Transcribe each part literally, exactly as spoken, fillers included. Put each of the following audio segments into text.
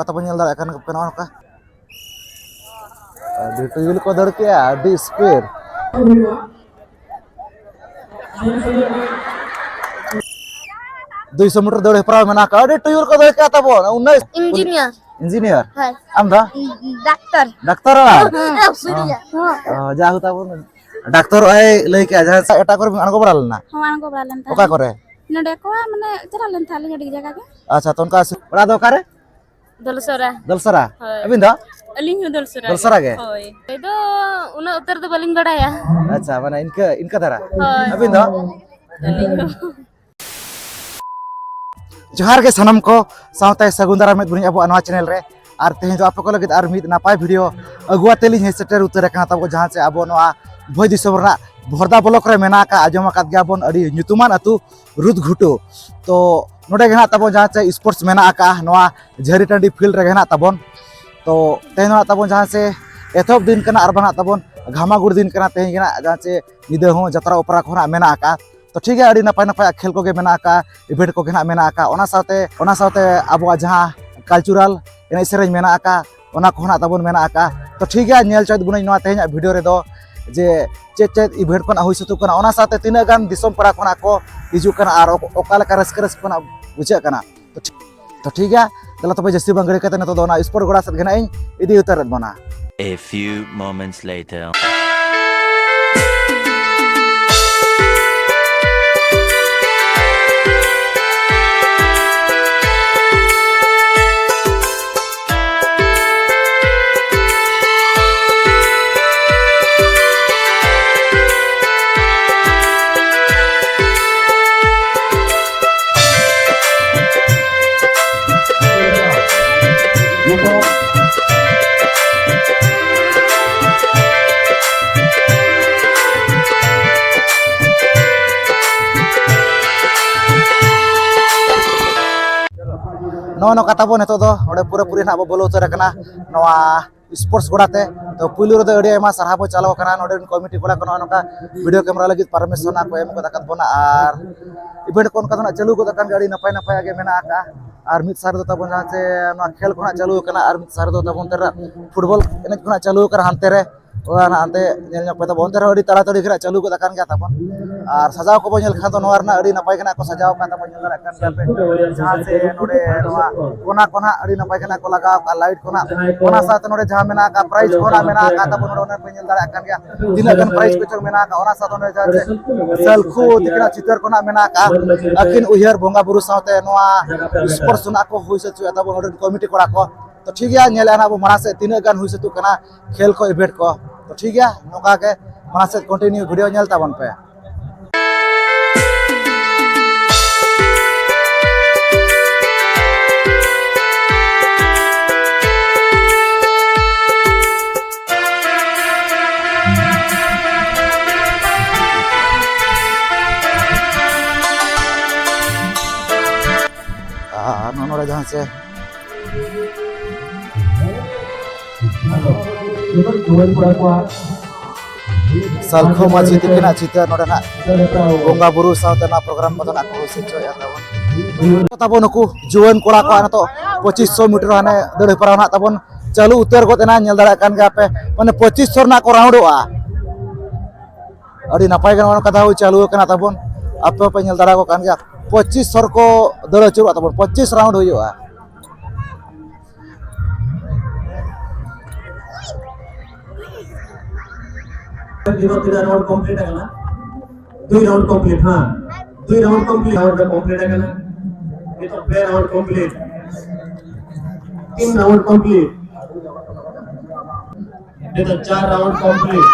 ᱯᱟᱛᱟ ᱵᱚᱱ ᱧᱮᱞ ᱫᱟᱲᱮᱭᱟᱜ ᱠᱟᱱ ᱜᱮᱭᱟ ᱱᱚᱜᱼᱚ ᱱᱚᱝᱠᱟ᱾ ᱟᱹᱰᱤ ᱴᱩᱭᱩᱞ ᱠᱚ ᱫᱟᱹᱲ ᱠᱮᱜᱼᱟ, ᱟᱹᱰᱤ ᱥᱯᱤᱰ᱾ ᱫᱩᱭᱥᱚ ᱢᱤᱴᱟᱨ ᱫᱟᱹᱲ ᱦᱮᱯᱨᱟᱣ ᱢᱮᱱᱟᱜ ᱟᱠᱟᱫ, ᱟᱹᱰᱤ ᱴᱩᱭᱩᱞ ᱠᱚ ᱫᱟᱹᱲ ᱠᱮᱜᱼᱟ ᱛᱟᱵᱚᱱ᱾ ᱩᱱᱟᱹᱥ ᱤᱧᱡᱤᱱᱤᱭᱟᱨ᱾ ᱤᱧᱡᱤᱱᱤᱭᱟᱨ? ᱦᱳᱭ᱾ ᱟᱢ ᱫᱚ? ᱰᱟᱠᱛᱟᱨ᱾ ᱰᱟᱠᱛᱟᱨ? ᱦᱮᱸ᱾ ᱚ, ᱡᱟ ᱦᱳ ᱛᱟᱵᱚᱱ᱾ ᱰᱟᱠᱛᱟᱨ ᱚᱭ ᱞᱟᱹᱭ ᱠᱮᱜᱼᱟ, ᱡᱟᱦᱟᱸ ᱮᱴᱟᱜ ᱠᱚᱨᱮ ᱟᱬᱜᱚ ᱵᱟᱲᱟ ᱞᱮᱱᱟ? ᱦᱚᱸ, ᱟᱬᱜᱚ ᱵᱟᱲᱟ ᱞᱮᱱ ᱛᱟᱦᱮᱸᱫ᱾ ᱚᱠᱟ ᱠᱚᱨᱮ? ᱱᱚᱰᱮ ᱠᱚ, ᱢᱟᱱᱮ, ᱪᱟᱞᱟᱣ ᱞᱮᱱ ᱛᱟᱦᱮᱸᱫ ᱞᱤᱧ ᱟᱹᱰᱤ ᱡᱟᱭᱜᱟ ᱜᱮ᱾ ᱟᱪᱪᱷᱟ, ᱛᱚ ᱚᱱᱠᱟ ᱚᱲᱟᱜ ᱫᱚ ᱚᱠᱟᱨᱮ? ᱫᱚᱞᱥᱚᱨᱟ᱾ ᱫᱚᱞᱥᱚᱨᱟ? ᱦᱳᱭ᱾ ᱟᱹᱵᱤᱱ ᱫᱚ? ᱟᱹᱞᱤᱧ ᱦᱚᱸ ᱫᱚᱞᱥᱚᱨᱟ ᱫᱚᱞᱥᱚᱨᱟ ᱜᱮ? ᱜᱮ? ᱦᱳᱭ᱾ ᱟᱹᱞᱤᱧ ᱫᱚ ᱩᱱᱟᱹᱜ ᱩᱛᱟᱹᱨ ᱫᱚ ᱵᱟᱹᱞᱤᱧ ᱵᱟᱲᱟᱭᱟ᱾ ᱟᱪᱪᱷᱟ, ᱢᱟᱱᱮ ᱤᱱᱠᱟᱹ, ᱤᱱᱠᱟᱹ ᱫᱷᱟᱨᱟ? ᱦᱳᱭ᱾ ᱟᱹᱵᱤᱱ ᱫᱚ? ᱟᱹᱞᱤᱧ ᱦᱚᱸ᱾ ᱡᱚᱦᱟᱨ ᱜᱮ ᱥᱟᱱᱟᱢ ᱠᱚ, ᱥᱟᱶᱛᱮ ᱥᱟᱹᱜᱩᱱ ᱫᱟᱨᱟᱢ ᱢᱮᱫ ᱵᱚᱱᱤᱧ ᱟᱵᱚᱣᱟᱜ ᱱᱚᱣᱟ ᱪᱮᱱᱮᱞ ᱨᱮ᱾ ᱟᱨ ᱛᱮᱦᱮᱧ ᱫᱚ ᱟᱯᱮ ᱠᱚ ᱞᱟᱹᱜᱤᱫ ᱟᱨ ᱢᱤᱫ ᱱᱟᱯᱟᱭ ᱵᱷᱤᱰᱤᱭᱳ ᱟᱹᱜᱩ ᱟᱛᱮ ᱞᱤᱧ ᱦᱮᱡ ᱥᱮᱴᱮᱨ ᱩᱛᱟᱹᱨ ᱟᱠᱟᱱᱟ ᱛᱟᱵᱚ, ᱡᱟᱦᱟᱸ ᱪᱮ ᱟᱵᱚ ᱱᱚᱣᱟ ᱵᱷᱚᱸᱡᱽ ᱫᱤᱥᱚᱢ ᱨᱮᱱᱟᱜ ᱵᱷᱚᱨᱫᱟ ᱵᱞᱚᱠ ᱨᱮ ᱢᱮᱱᱟᱜ ᱟᱠᱟᱫ, ᱟᱸᱡᱚᱢ ᱟᱠᱟᱫ ᱜᱮᱭᱟ ᱵᱚᱱ, ᱟᱹᱰᱤ ᱧᱩᱛᱩᱢᱟᱱ ᱟᱹᱛᱩ ᱨᱩᱫᱽᱜᱷᱩᱴᱩ᱾ ᱛᱚ ᱱᱚᱰᱮ ᱜᱮ ᱱᱟᱜ ᱛᱟᱵᱚ ᱡᱟᱦᱟᱸ ᱪᱮ ᱥᱯᱳᱨᱴᱥ ᱢᱮᱱᱟᱜ ᱟᱠᱟᱫ, ᱱᱚᱣᱟ ᱡᱷᱟᱹᱨᱤ ᱴᱟᱺᱰᱤ ᱯᱷᱤᱞᱰ ᱨᱮᱜᱮ ᱱᱟᱜ ᱛᱟᱵᱚᱱ᱾ ᱛᱚ ᱛᱮᱦᱮᱧ ᱫᱚ ᱱᱟᱜ ᱛᱟᱵᱚᱱ ᱡᱟᱦᱟᱸ ᱪᱮ ᱮᱛᱚᱦᱚᱵ ᱫᱤᱱ ᱠᱟᱱᱟ ᱟᱨ ᱵᱟᱝ ᱱᱟᱜ ᱛᱟᱵᱚᱱ ᱜᱷᱟᱢᱟᱜᱩᱲ ᱫᱤᱱ ᱠᱟᱱᱟ, ᱛᱮᱦᱮᱧ ᱜᱮ ᱱᱟᱜ ᱡᱟᱦᱟᱸ ᱪᱮ ᱧᱤᱫᱟᱹ ᱦᱚᱸ ᱡᱟᱛᱨᱟ ᱚᱯᱮᱨᱟ ᱠᱚ ᱱᱟᱜ ᱢᱮᱱᱟᱜ ᱟᱠᱟᱫ᱾ ᱛᱚ ᱴᱷᱤᱠ ᱜᱮᱭᱟ, ᱟᱹᱰᱤ ᱱᱟᱯᱟᱭ ᱱᱟᱯᱟᱭᱟᱜ ᱠᱷᱮᱞ ᱠᱚᱜᱮ ᱢᱮᱱᱟᱜ ᱟᱠᱟᱫ, ᱤᱵᱷᱮᱱᱴ ᱠᱚᱜᱮ ᱱᱟᱜ ᱢᱮᱱᱟᱜ ᱟᱠᱟᱫ, ᱚᱱᱟ ᱥᱟᱶᱛᱮ, ᱚᱱᱟ ᱥᱟᱶᱛᱮ ᱟᱵᱚᱣᱟᱜ ᱡᱟᱦᱟᱸ ᱠᱟᱞᱪᱟᱨᱟᱞ ᱮᱱᱮᱡ ᱥᱮᱨᱮᱧ ᱢᱮᱱᱟᱜ ᱟᱠᱟᱫ, ᱚᱱᱟ ᱠᱚᱦᱚᱸ ᱱᱟᱜ ᱛᱟᱵᱚᱱ ᱢᱮᱱᱟᱜ ᱟᱠᱟᱫ᱾ ᱛᱚ ᱴᱷᱤᱠ ᱜᱮᱭᱟ, ᱧᱮᱞ ᱪᱚᱭᱮᱫ ᱵᱚᱱᱟᱹᱧ ᱱᱚᱣᱟ ᱛᱮᱦᱮᱧᱟᱜ ᱵᱷᱤᱰᱤᱭᱳ ᱨᱮᱫᱚ ᱡᱮ ᱪᱮᱫ ᱪᱮᱫ ᱤᱵᱷᱮᱱᱴ ᱠᱚ ᱱᱟᱜ ᱦᱩᱭ ᱥᱟᱹᱛᱚᱜ ᱠᱟᱱᱟ, ᱚᱱᱟ ᱥᱟᱶᱛᱮ ᱛᱤᱱᱟᱹᱜ ᱜᱟᱱ ᱫᱤᱥᱚᱢ ᱯᱮᱲᱟ ᱠᱚ ᱱᱟᱜ ᱠᱚ ᱦᱤᱡᱩᱜ ᱠᱟᱱᱟ ᱟᱨ ᱚᱠ-, ᱚᱠᱟ ᱞᱮᱠᱟ ᱨᱟᱹᱥᱠᱟᱹ ᱨᱟᱹᱥᱠᱟᱹ ᱱᱟᱜ ᱵᱩᱡᱷᱟᱹᱜ ᱠᱟᱱᱟ᱾ ᱛᱚ ᱴᱷᱤᱠ, ᱛᱚ ᱴᱷᱤᱠ ᱜᱮᱭᱟ, ᱫᱮᱞᱟ ᱛᱚᱵᱮ ᱡᱟᱹᱥᱛᱤ ᱵᱟᱝ ᱜᱷᱟᱹᱲᱤ ᱠᱟᱛᱮ ᱱᱤᱛᱚᱜ ᱫᱚ ᱚᱱᱟ ᱥᱯᱳᱨᱴ ᱜᱚᱲᱟ ᱥᱮᱫ ᱜᱮ ᱱᱟᱜ ᱤᱧ ᱤᱫᱤ ᱩᱛᱟᱹᱨᱮᱫ ᱵᱚᱱᱟ᱾ A few moments later. ᱱᱚᱜᱼᱚ ᱱᱚᱝᱠᱟ ᱛᱟᱵᱚ ᱱᱤᱛᱚᱜ ᱫᱚ ᱚᱸᱰᱮ ᱯᱩᱨᱟᱹᱯᱩᱨᱤ ᱱᱟᱜ ᱵᱚ ᱵᱚᱞᱚ ᱩᱛᱟᱹᱨ ᱟᱠᱟᱱᱟ ᱱᱚᱣᱟ ᱥᱯᱳᱨᱴᱥ ᱜᱚᱲᱟ ᱛᱮ᱾ ᱛᱚ ᱯᱩᱭᱞᱩ ᱨᱮᱫᱚ ᱟᱹᱰᱤ ᱟᱭᱢᱟ ᱥᱟᱨᱦᱟᱣ ᱵᱚ ᱪᱟᱞᱟᱣ ᱟᱠᱟᱱᱟ ᱱᱚᱰᱮ ᱨᱮᱱ ᱠᱚᱢᱤᱴᱤ ᱠᱚᱲᱟ ᱠᱚ, ᱱᱚᱜᱼᱚ ᱱᱚᱝᱠᱟ ᱵᱷᱤᱰᱤᱭᱳ ᱠᱮᱢᱮᱨᱟ ᱞᱟᱹᱜᱤᱫ ᱯᱟᱨᱢᱤᱥᱚᱱ ᱠᱚ ᱮᱢ ᱜᱚᱫ ᱟᱠᱟᱫ ᱵᱚᱱᱟ, ᱟᱨ ᱤᱵᱷᱮᱱᱴ ᱠᱚ ᱚᱱᱠᱟ ᱫᱚ ᱱᱟᱜ ᱪᱟᱹᱞᱩ ᱜᱚᱫ ᱟᱠᱟᱱ ᱜᱮᱭᱟ, ᱟᱹᱰᱤ ᱱᱟᱯᱟᱭ ᱱᱟᱯᱟᱭᱟᱜ ᱜᱮ ᱢᱮᱱᱟᱜ ᱟᱠᱟᱫᱼᱟ᱾ ᱟᱨ ᱢᱤᱫ ᱥᱟᱭᱤᱰ ᱨᱮᱫᱚ ᱛᱟᱵᱚᱱ ᱡᱟᱦᱟᱸ ᱪᱮ ᱱᱚᱣᱟ ᱠᱷᱮᱞ ᱠᱷᱚᱱᱟᱜ ᱪᱟᱹᱞᱩ ᱟᱠᱟᱱᱟ, ᱟᱨ ᱢᱤᱫ ᱥᱟᱭᱤᱰ ᱨᱮᱫᱚ ᱛᱟᱵᱚᱱ ᱛᱮᱨᱟ ᱯᱷᱩᱴᱵᱚᱞ ᱮᱱᱮᱡ ᱠᱷᱚᱱᱟᱜ ᱪᱟᱹᱞᱩ ᱟᱠᱟᱱᱟ ᱦᱟᱱᱛᱮ ᱨᱮ᱾ ᱚᱱᱟ ᱦᱟᱱᱛᱮ ᱧᱮᱞ ᱧᱚᱜ ᱯᱮ ᱛᱟᱵᱚᱱ, ᱚᱱᱛᱮ ᱨᱮᱦᱚᱸ ᱟᱹᱰᱤ ᱛᱟᱲᱟᱛᱟᱲᱤ ᱜᱮ ᱱᱟᱜ ᱪᱟᱹᱞᱩ ᱜᱚᱫ ᱟᱠᱟᱱ ᱜᱮᱭᱟ ᱛᱟᱵᱚᱱ᱾ ᱟᱨ ᱥᱟᱡᱟᱣ ᱠᱚᱵᱚᱱ ᱧᱮᱞ ᱠᱷᱟᱱ ᱫᱚ ᱱᱚᱣᱟ ᱨᱮᱱᱟᱜ ᱟᱹᱰᱤ ᱱᱟᱯᱟᱭ ᱜᱮ ᱱᱟᱜ ᱠᱚ ᱥᱟᱡᱟᱣ ᱟᱠᱟᱫ ᱛᱟᱵᱚᱱ, ᱧᱮᱞ ᱫᱟᱲᱮᱭᱟᱜ ᱠᱟᱱ ᱜᱮᱭᱟ ᱯᱮ᱾ ᱡᱟᱦᱟᱸ ᱪᱮ ᱱᱚᱰᱮ ᱱᱚᱣᱟ ᱠᱚᱱᱟ ᱠᱚ ᱱᱟᱜ ᱟᱹᱰᱤ ᱱᱟᱯᱟᱭ ᱜᱮ ᱱᱟᱜ ᱠᱚ ᱞᱟᱜᱟᱣ ᱟᱠᱟᱫ ᱞᱟᱭᱤᱴ ᱠᱚ ᱱᱟᱜ, ᱚᱱᱟ ᱥᱟᱶᱛᱮ ᱱᱚᱰᱮ ᱡᱟᱦᱟᱸ ᱢᱮᱱᱟᱜ ᱟᱠᱟᱫ ᱯᱨᱟᱭᱤᱡᱽ ᱠᱚ ᱱᱟᱜ ᱢᱮᱱᱟᱜ ᱟᱠᱟᱫ ᱛᱟᱵᱚᱱ, ᱱᱚᱰᱮ ᱚᱱᱟ ᱯᱮ ᱧᱮᱞ ᱫᱟᱲᱮᱭᱟᱜ ᱠᱟᱱ ᱜᱮᱭᱟ ᱛᱤᱱᱟᱹᱜ ᱜᱟᱱ ᱯᱨᱟᱭᱤᱡᱽ ᱠᱚ ᱪᱚᱝ ᱢᱮᱱᱟᱜ ᱟᱠᱟᱫ᱾ ᱚᱱᱟ ᱥᱟᱶᱛᱮ ᱱᱚᱰᱮ ᱡᱟᱦᱟᱸ ᱪᱮ ᱥᱟᱞᱠᱷᱩ ᱛᱤᱠᱤᱱᱟᱜ ᱪᱤᱛᱟᱹᱨ ᱠᱚ ᱱᱟᱜ ᱢᱮᱱᱟᱜ ᱟᱠᱟᱫ, ᱟᱹᱠᱤᱱ ᱩᱭᱦᱟᱹᱨ ᱵᱚᱸᱜᱟ ᱵᱩᱨᱩ ᱥᱟᱶᱛᱮ ᱱᱚᱣᱟ ᱥᱯᱳᱨᱴᱥ ᱱᱟᱜ ᱠᱚ ᱦᱩᱭ ᱥᱟᱹᱛ ᱦᱚᱪᱚᱭᱮᱫ ᱛᱟᱵᱚᱱ ᱱᱚᱰᱮ ᱨᱮᱱ ᱠᱚᱢᱤᱴᱤ ᱠᱚᱲᱟ ᱠᱚ᱾ ᱛᱚ ᱴᱷᱤᱠ ᱜᱮᱭᱟ, ᱧᱮᱞᱮᱫᱼᱟ ᱱᱟᱜ ᱵᱚᱱ ᱢᱟᱲᱟᱝ ᱥᱮᱫ ᱛᱤᱱᱟᱹᱜ ᱜᱟᱱ ᱦᱩᱭ ᱥᱟᱹᱛᱚᱜ ᱠᱟᱱᱟ ᱠᱷᱮᱞ ᱠᱚ, ᱤᱵᱷᱮᱱᱴ ᱠᱚ᱾ ᱛᱚ ᱴᱷᱤᱠ ᱜᱮᱭᱟ, ᱱᱚᱝᱠᱟ ᱜᱮ ᱢᱟᱲᱟᱝ ᱥᱮᱫ ᱠᱚᱱᱴᱤᱱᱤᱭᱩ ᱵᱷᱤᱰᱤᱭᱳ ᱧᱮᱞ ᱛᱟᱵᱚᱱ ᱯᱮ᱾ ᱟᱨ ᱱᱚᱜᱼᱚ ᱱᱚᱰᱮ ᱡᱟᱦᱟᱸ ᱪᱮ ᱥᱟᱞᱠᱷᱩ ᱢᱟᱹᱡᱷᱤ ᱛᱤᱠᱤᱱᱟᱜ ᱪᱤᱛᱟᱹᱨ ᱱᱚᱰᱮ ᱱᱟᱜ ᱵᱚᱸᱜᱟ ᱵᱩᱨᱩ ᱥᱟᱶᱛᱮ ᱱᱚᱣᱟ ᱯᱨᱳᱜᱨᱟᱢ ᱠᱚᱫᱚ ᱱᱟᱜ ᱠᱚ ᱦᱩᱭ ᱥᱟᱹᱛ ᱦᱚᱪᱚᱭᱮᱫᱼᱟ ᱛᱟᱵᱚᱱ᱾ ᱛᱟᱵᱚᱱ ᱱᱩᱠᱩ ᱡᱩᱣᱟᱹᱱ ᱠᱚᱲᱟ ᱠᱚᱣᱟᱜ ᱱᱤᱛᱚᱜ ᱯᱚᱸᱪᱤᱥ ᱥᱚ ᱢᱤᱴᱟᱨ ᱦᱟᱱᱮ ᱫᱟᱹᱲ ᱦᱮᱯᱨᱟᱣ ᱱᱟᱜ ᱛᱟᱵᱚᱱ ᱪᱟᱹᱞᱩ ᱩᱛᱟᱹᱨ ᱜᱚᱫ ᱮᱱᱟ, ᱧᱮᱞ ᱫᱟᱲᱮᱭᱟᱜ ᱠᱟᱱ ᱜᱮᱭᱟ ᱯᱮ, ᱢᱟᱱᱮ ᱯᱚᱸᱪᱤᱥ ᱥᱚ ᱨᱮᱱᱟᱜ ᱠᱚ ᱨᱟᱣᱩᱱᱰᱚᱜᱼᱟ᱾ ᱟᱹᱰᱤ ᱱᱟᱯᱟᱭ ᱜᱮ ᱱᱚᱜᱼᱚ ᱱᱚᱝᱠᱟ ᱫᱷᱟᱣ ᱪᱟᱹᱞᱩ ᱟᱠᱟᱱᱟ ᱛᱟᱵᱚᱱ, ᱟᱯᱮ ᱦᱚᱸᱯᱮ ᱧᱮᱞ ᱫᱟᱲᱮᱭᱟᱠᱚ ᱠᱟᱱ ᱜᱮᱭᱟ᱾ ᱯᱚᱸᱪᱤᱥ ᱥᱚ ᱨᱮᱠᱚ ᱫᱟᱹᱲ ᱟᱹᱪᱩᱨᱚᱜᱼᱟ ᱛᱟᱵᱚᱱ, ᱯᱚᱸᱪᱤᱥ ᱨᱟᱣᱩᱱᱰ ᱦᱩᱭᱩᱜᱼᱟ᱾ ᱱᱤᱛᱚᱜ ᱛᱤᱱᱟᱹᱜ ᱨᱟᱣᱩᱱᱰ ᱠᱚᱢᱯᱞᱤᱴ ᱟᱠᱟᱱᱟ? ᱫᱩᱭ ᱨᱟᱣᱩᱱᱰ ᱠᱚᱢᱯᱞᱤᱴ, ᱦᱮᱸ, ᱫᱩᱭ ᱨᱟᱣᱩᱱᱰ ᱠᱚᱢᱯᱞᱤᱴ, ᱨᱟᱣᱩᱱᱰ ᱠᱚᱢᱯᱞᱤᱴ ᱟᱠᱟᱱᱟ᱾ ᱱᱤᱛᱚᱜ ᱯᱮ ᱨᱟᱣᱩᱱᱰ ᱠᱚᱢᱯᱞᱤᱴ, ᱛᱤᱱ ᱨᱟᱣᱩᱱᱰ ᱠᱚᱢᱯᱞᱤᱴ᱾ ᱱᱤᱛᱚᱜ ᱪᱟᱨ ᱨᱟᱣᱩᱱᱰ ᱠᱚᱢᱯᱞᱤᱴ᱾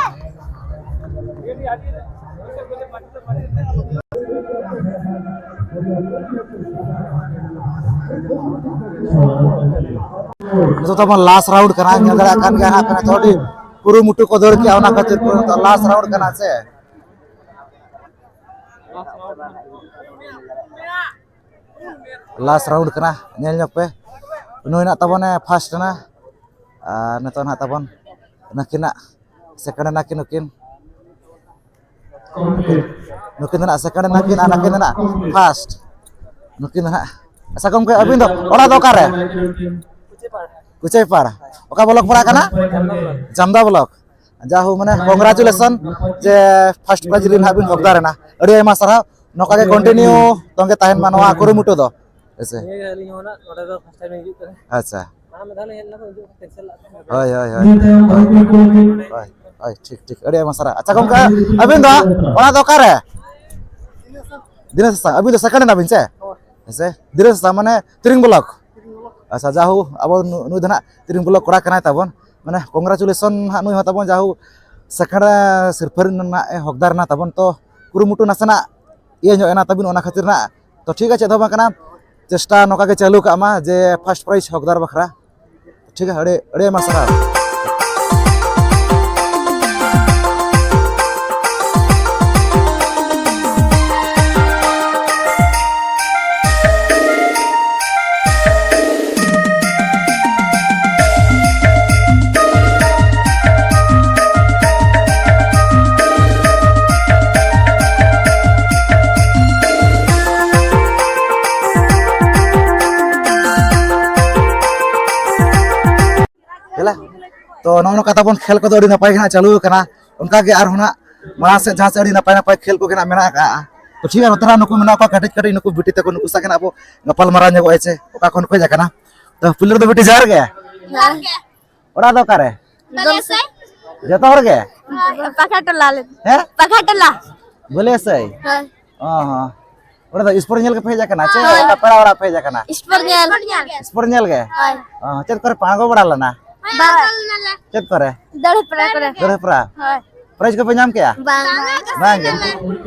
ᱱᱤᱛᱚᱜ ᱛᱟᱵᱚᱱ ᱞᱟᱥᱴ ᱨᱟᱣᱩᱱᱰ ᱠᱟᱱᱟ, ᱧᱮᱞ ᱫᱟᱲᱮᱭᱟᱜ ᱠᱟᱱ ᱜᱮᱭᱟ ᱦᱟᱸᱜ, ᱱᱤᱛᱚᱜ ᱟᱹᱰᱤ ᱠᱩᱨᱩᱢᱩᱴᱩ ᱠᱚ ᱫᱟᱹᱲ ᱠᱮᱜᱼᱟ, ᱚᱱᱟ ᱠᱷᱟᱹᱛᱤᱨ ᱱᱤᱛᱚᱜ ᱞᱟᱥᱴ ᱨᱟᱣᱩᱱᱰ ᱠᱟᱱᱟ ᱥᱮ᱾ ᱞᱟᱥᱴ ᱨᱟᱣᱩᱱᱰ ᱠᱟᱱᱟ, ᱧᱮᱞ ᱧᱚᱜ ᱯᱮ᱾ ᱱᱩᱭ ᱱᱟᱜ ᱛᱟᱵᱚᱱᱮ ᱯᱷᱟᱥᱴ ᱮᱱᱟ, ᱟᱨ ᱱᱤᱛᱚᱜ ᱱᱟᱜ ᱛᱟᱵᱚᱱ ᱱᱩᱠᱤᱱᱟᱜ ᱥᱮᱠᱮᱱᱰ ᱮᱱᱟ ᱠᱤᱱ ᱱᱩᱠᱤᱱ᱾ ᱱᱩᱠᱤᱱ ᱫᱚ ᱱᱟᱜ ᱥᱮᱠᱮᱱᱰ ᱮᱱᱟ ᱠᱤᱱ ᱟᱨ ᱱᱩᱠᱤᱱ ᱫᱚ ᱱᱟᱜ ᱯᱷᱟᱥᱴ᱾ ᱱᱩᱠᱤᱱ ᱫᱚ ᱱᱟᱜ ᱟᱪᱪᱷᱟ ᱜᱚᱢᱠᱮ, ᱟᱹᱵᱤᱱ ᱫᱚ ᱚᱲᱟᱜ ᱫᱚ ᱚᱠᱟᱨᱮ? ᱠᱩᱪᱟᱹᱭᱯᱟᱲ᱾ ᱚᱠᱟ ᱵᱞᱚᱠ ᱯᱟᱲᱟᱜ ᱠᱟᱱᱟ? ᱡᱟᱢᱫᱟ ᱵᱞᱚᱠ᱾ ᱡᱟᱦᱳ, ᱢᱟᱱᱮ, ᱠᱚᱝᱜᱨᱟᱪᱩᱞᱮᱥᱚᱱ ᱡᱮ ᱯᱷᱟᱥᱴ ᱯᱨᱟᱭᱤᱡᱽ ᱨᱮ ᱱᱟᱦᱟᱜ ᱵᱤᱱ ᱦᱚᱠᱫᱟᱨ ᱮᱱᱟ᱾ ᱟᱹᱰᱤ ᱟᱭᱢᱟ ᱥᱟᱨᱦᱟᱣ᱾ ᱱᱚᱝᱠᱟ ᱜᱮ ᱠᱚᱱᱴᱤᱱᱤᱭᱩ ᱛᱚᱸᱜᱮ ᱛᱟᱦᱮᱱ ᱢᱟ ᱱᱚᱣᱟ ᱠᱩᱨᱩᱢᱩᱴᱩ ᱫᱚ᱾ ᱦᱮᱸ ᱥᱮ? ᱱᱤᱭᱟᱹ ᱜᱮ ᱟᱹᱞᱤᱧ ᱦᱚᱸ ᱱᱟᱜ ᱱᱚᱰᱮ ᱫᱚ ᱯᱷᱟᱥᱴ ᱴᱟᱭᱤᱢ ᱞᱤᱧ ᱦᱤᱡᱩᱜ ᱠᱟᱱᱟ᱾ ᱟᱪᱪᱷᱟ᱾ ᱢᱟᱲᱟᱝ ᱢᱤᱫ ᱫᱷᱟᱣ ᱞᱤᱧ ᱦᱮᱡ ᱞᱮᱱᱟ, ᱩᱱ ᱡᱚᱠᱷᱚᱱ ᱠᱮᱱᱥᱮᱞ ᱞᱮᱫ ᱛᱟᱦᱮᱸᱫ᱾ ᱦᱳᱭ, ᱦᱳᱭ᱾ ᱦᱳᱭ, ᱦᱳᱭ, ᱴᱷᱤᱠ, ᱴᱷᱤᱠ᱾ ᱟᱹᱰᱤ ᱟᱭᱢᱟ ᱥᱟᱨᱦᱟᱣ᱾ ᱟᱪᱪᱷᱟ ᱜᱚᱢᱠᱮ, ᱟᱹᱵᱤᱱ ᱫᱚ ᱚᱲᱟᱜ ᱫᱚ ᱚᱠᱟᱨᱮ? ᱫᱤᱱᱟᱹ ᱥᱟᱥᱟᱝ᱾ ᱟᱹᱵᱤᱱ ᱫᱚ ᱥᱮᱠᱮᱱᱰ ᱮᱱᱟ ᱵᱤᱱ ᱥᱮ? ᱦᱳᱭ᱾ ᱦᱮᱸ ᱥᱮ? ᱫᱤᱱᱟᱹ ᱥᱟᱥᱟᱝ ᱢᱟᱱᱮ ᱛᱤᱨᱤᱝ ᱵᱞᱚᱠ? ᱟᱪᱪᱷᱟ, ᱡᱟᱦᱳ, ᱟᱵᱚ ᱱᱩ-, ᱱᱩᱭ ᱫᱚ ᱱᱟᱜ ᱛᱤᱨᱤᱝ ᱵᱞᱚᱠ ᱠᱚᱲᱟ ᱠᱟᱱᱟᱭ ᱛᱟᱵᱚᱱ᱾ ᱢᱟᱱᱮ, ᱠᱚᱝᱜᱨᱟᱪᱩᱞᱮᱥᱚᱱ ᱦᱟᱸᱜ ᱱᱩᱭ ᱦᱚᱸ ᱛᱟᱵᱚᱱ, ᱡᱟᱦᱳ, ᱥᱮᱠᱮᱱᱰ ᱥᱤᱨᱯᱟᱹ ᱨᱮᱱᱟᱜ ᱮ ᱦᱚᱠᱫᱟᱨ ᱮᱱᱟ ᱛᱟᱵᱚᱱ᱾ ᱛᱚ, ᱠᱩᱨᱩᱢᱩᱴᱩ ᱱᱟᱥᱮᱱᱟᱜ ᱤᱭᱟᱹ ᱧᱚᱜ ᱮᱱᱟ ᱛᱟᱵᱤᱱ, ᱚᱱᱟ ᱠᱷᱟᱹᱛᱤᱨ ᱱᱟᱜ᱾ ᱛᱚ, ᱴᱷᱤᱠ ᱜᱮᱭᱟ, ᱪᱮᱫ ᱦᱚᱸ ᱵᱟᱝ ᱠᱟᱱᱟ, ᱪᱮᱥᱴᱟ ᱱᱚᱝᱠᱟ ᱜᱮ ᱪᱟᱹᱞᱩ ᱠᱟᱜ ᱢᱟ ᱡᱮ ᱯᱷᱟᱥᱴ ᱯᱨᱟᱭᱤᱡᱽ ᱦᱚᱠᱫᱟᱨ ᱵᱟᱠᱷᱨᱟ᱾ ᱴᱷᱤᱠ ᱜᱮᱭᱟ, ᱟᱹᱰᱤ, ᱟᱹᱰᱤ ᱟᱭᱢᱟ ᱥᱟᱨᱦᱟᱣ᱾ ᱦᱮᱞᱟ᱾ ᱛᱚ, ᱱᱚᱜᱼᱚ ᱱᱚᱝᱠᱟ ᱛᱟᱵᱚᱱ ᱠᱷᱮᱞ ᱠᱚᱫᱚ ᱟᱹᱰᱤ ᱱᱟᱯᱟᱭ ᱜᱮ ᱦᱟᱸᱜ ᱪᱟᱹᱞᱩ ᱟᱠᱟᱱᱟ᱾ ᱚᱱᱠᱟ ᱜᱮ ᱟᱨᱦᱚᱸ ᱦᱟᱸᱜ ᱢᱟᱲᱟᱝ ᱥᱮᱫ ᱡᱟᱦᱟᱸ ᱥᱮᱫ ᱟᱹᱰᱤ ᱱᱟᱯᱟᱭ ᱱᱟᱯᱟᱭ ᱠᱷᱮᱞ ᱠᱚᱜᱮ ᱦᱟᱸᱜ ᱢᱮᱱᱟᱜ ᱟᱠᱟᱜᱼᱟ᱾ ᱛᱚ, ᱴᱷᱤᱠ ᱜᱮᱭᱟ, ᱱᱚᱛᱮ ᱦᱟᱸᱜ ᱱᱩᱠᱩ ᱢᱮᱱᱟᱜ ᱠᱚᱣᱟ ᱠᱟᱹᱴᱤᱡ ᱠᱟᱹᱴᱤᱡ ᱱᱩᱠᱩ ᱵᱤᱴᱤ ᱛᱟᱠᱚ, ᱱᱩᱠᱩ ᱥᱟᱶ ᱜᱮ ᱦᱟᱸᱜ ᱟᱵᱚ ᱜᱟᱯᱟᱞ ᱢᱟᱨᱟᱣ ᱧᱚᱜᱚᱜᱼᱟ ᱪᱮ ᱚᱠᱟ ᱠᱷᱚᱱ ᱠᱚ ᱦᱮᱡ ᱟᱠᱟᱱᱟ᱾ ᱛᱚ, ᱯᱩᱭᱞᱩ ᱨᱮᱫᱚ ᱵᱤᱴᱤ ᱡᱚᱦᱟᱨ ᱜᱮ᱾ ᱡᱚᱦᱟᱨ ᱜᱮ᱾ ᱚᱲᱟᱜ ᱫᱚ ᱚᱠᱟᱨᱮ? ᱫᱚᱞᱥᱮ᱾ ᱡᱚᱛᱚ ᱦᱚᱲ ᱜᱮ? ᱯᱟᱠᱷᱟ ᱴᱚᱞᱟ ᱞᱮ᱾ ᱦᱮᱸ? ᱯᱟᱠᱷᱟ ᱴᱚᱞᱟ᱾ ᱵᱟᱹᱞᱤᱭᱟᱹᱥᱟᱹᱭ? ᱦᱳᱭ᱾ ᱚ ᱦᱚᱸ᱾ ᱚᱸᱰᱮ ᱫᱚ ᱥᱯᱳᱨᱴ ᱧᱮᱞ ᱜᱮᱯᱮ ᱦᱮᱡ ᱟᱠᱟᱱᱟ ᱪᱮ ᱦᱳᱭ᱾ ᱚᱠᱟ ᱯᱮᱲᱟ ᱚᱲᱟᱜ ᱯᱮ ᱦᱮᱡ ᱟᱠᱟᱱᱟ? ᱥᱯᱳᱨᱴ ᱧᱮᱞ᱾ ᱥᱯᱳᱨᱴ ᱧᱮᱞ ᱜᱮ? ᱦᱳᱭ᱾ ᱚ, ᱪᱮᱫ ᱠᱚᱨᱮ ᱯᱮ ᱟᱬᱜᱚ ᱵᱟᱲᱟ ᱞᱮᱱᱟ? ᱵᱟᱝ᱾ ᱪᱮᱫ ᱠᱚᱨᱮ? ᱫᱟᱹᱲ ᱦᱮᱯᱨᱟᱣ ᱠᱚᱨᱮ᱾ ᱫᱟᱹᱲ ᱦᱮᱯᱨᱟᱣ? ᱦᱳᱭ᱾ ᱯᱨᱟᱭᱤᱡᱽ ᱠᱚᱯᱮ ᱧᱟᱢ ᱠᱮᱜᱼᱟ? ᱵᱟᱝ᱾ ᱵᱟᱝ ᱜᱮ?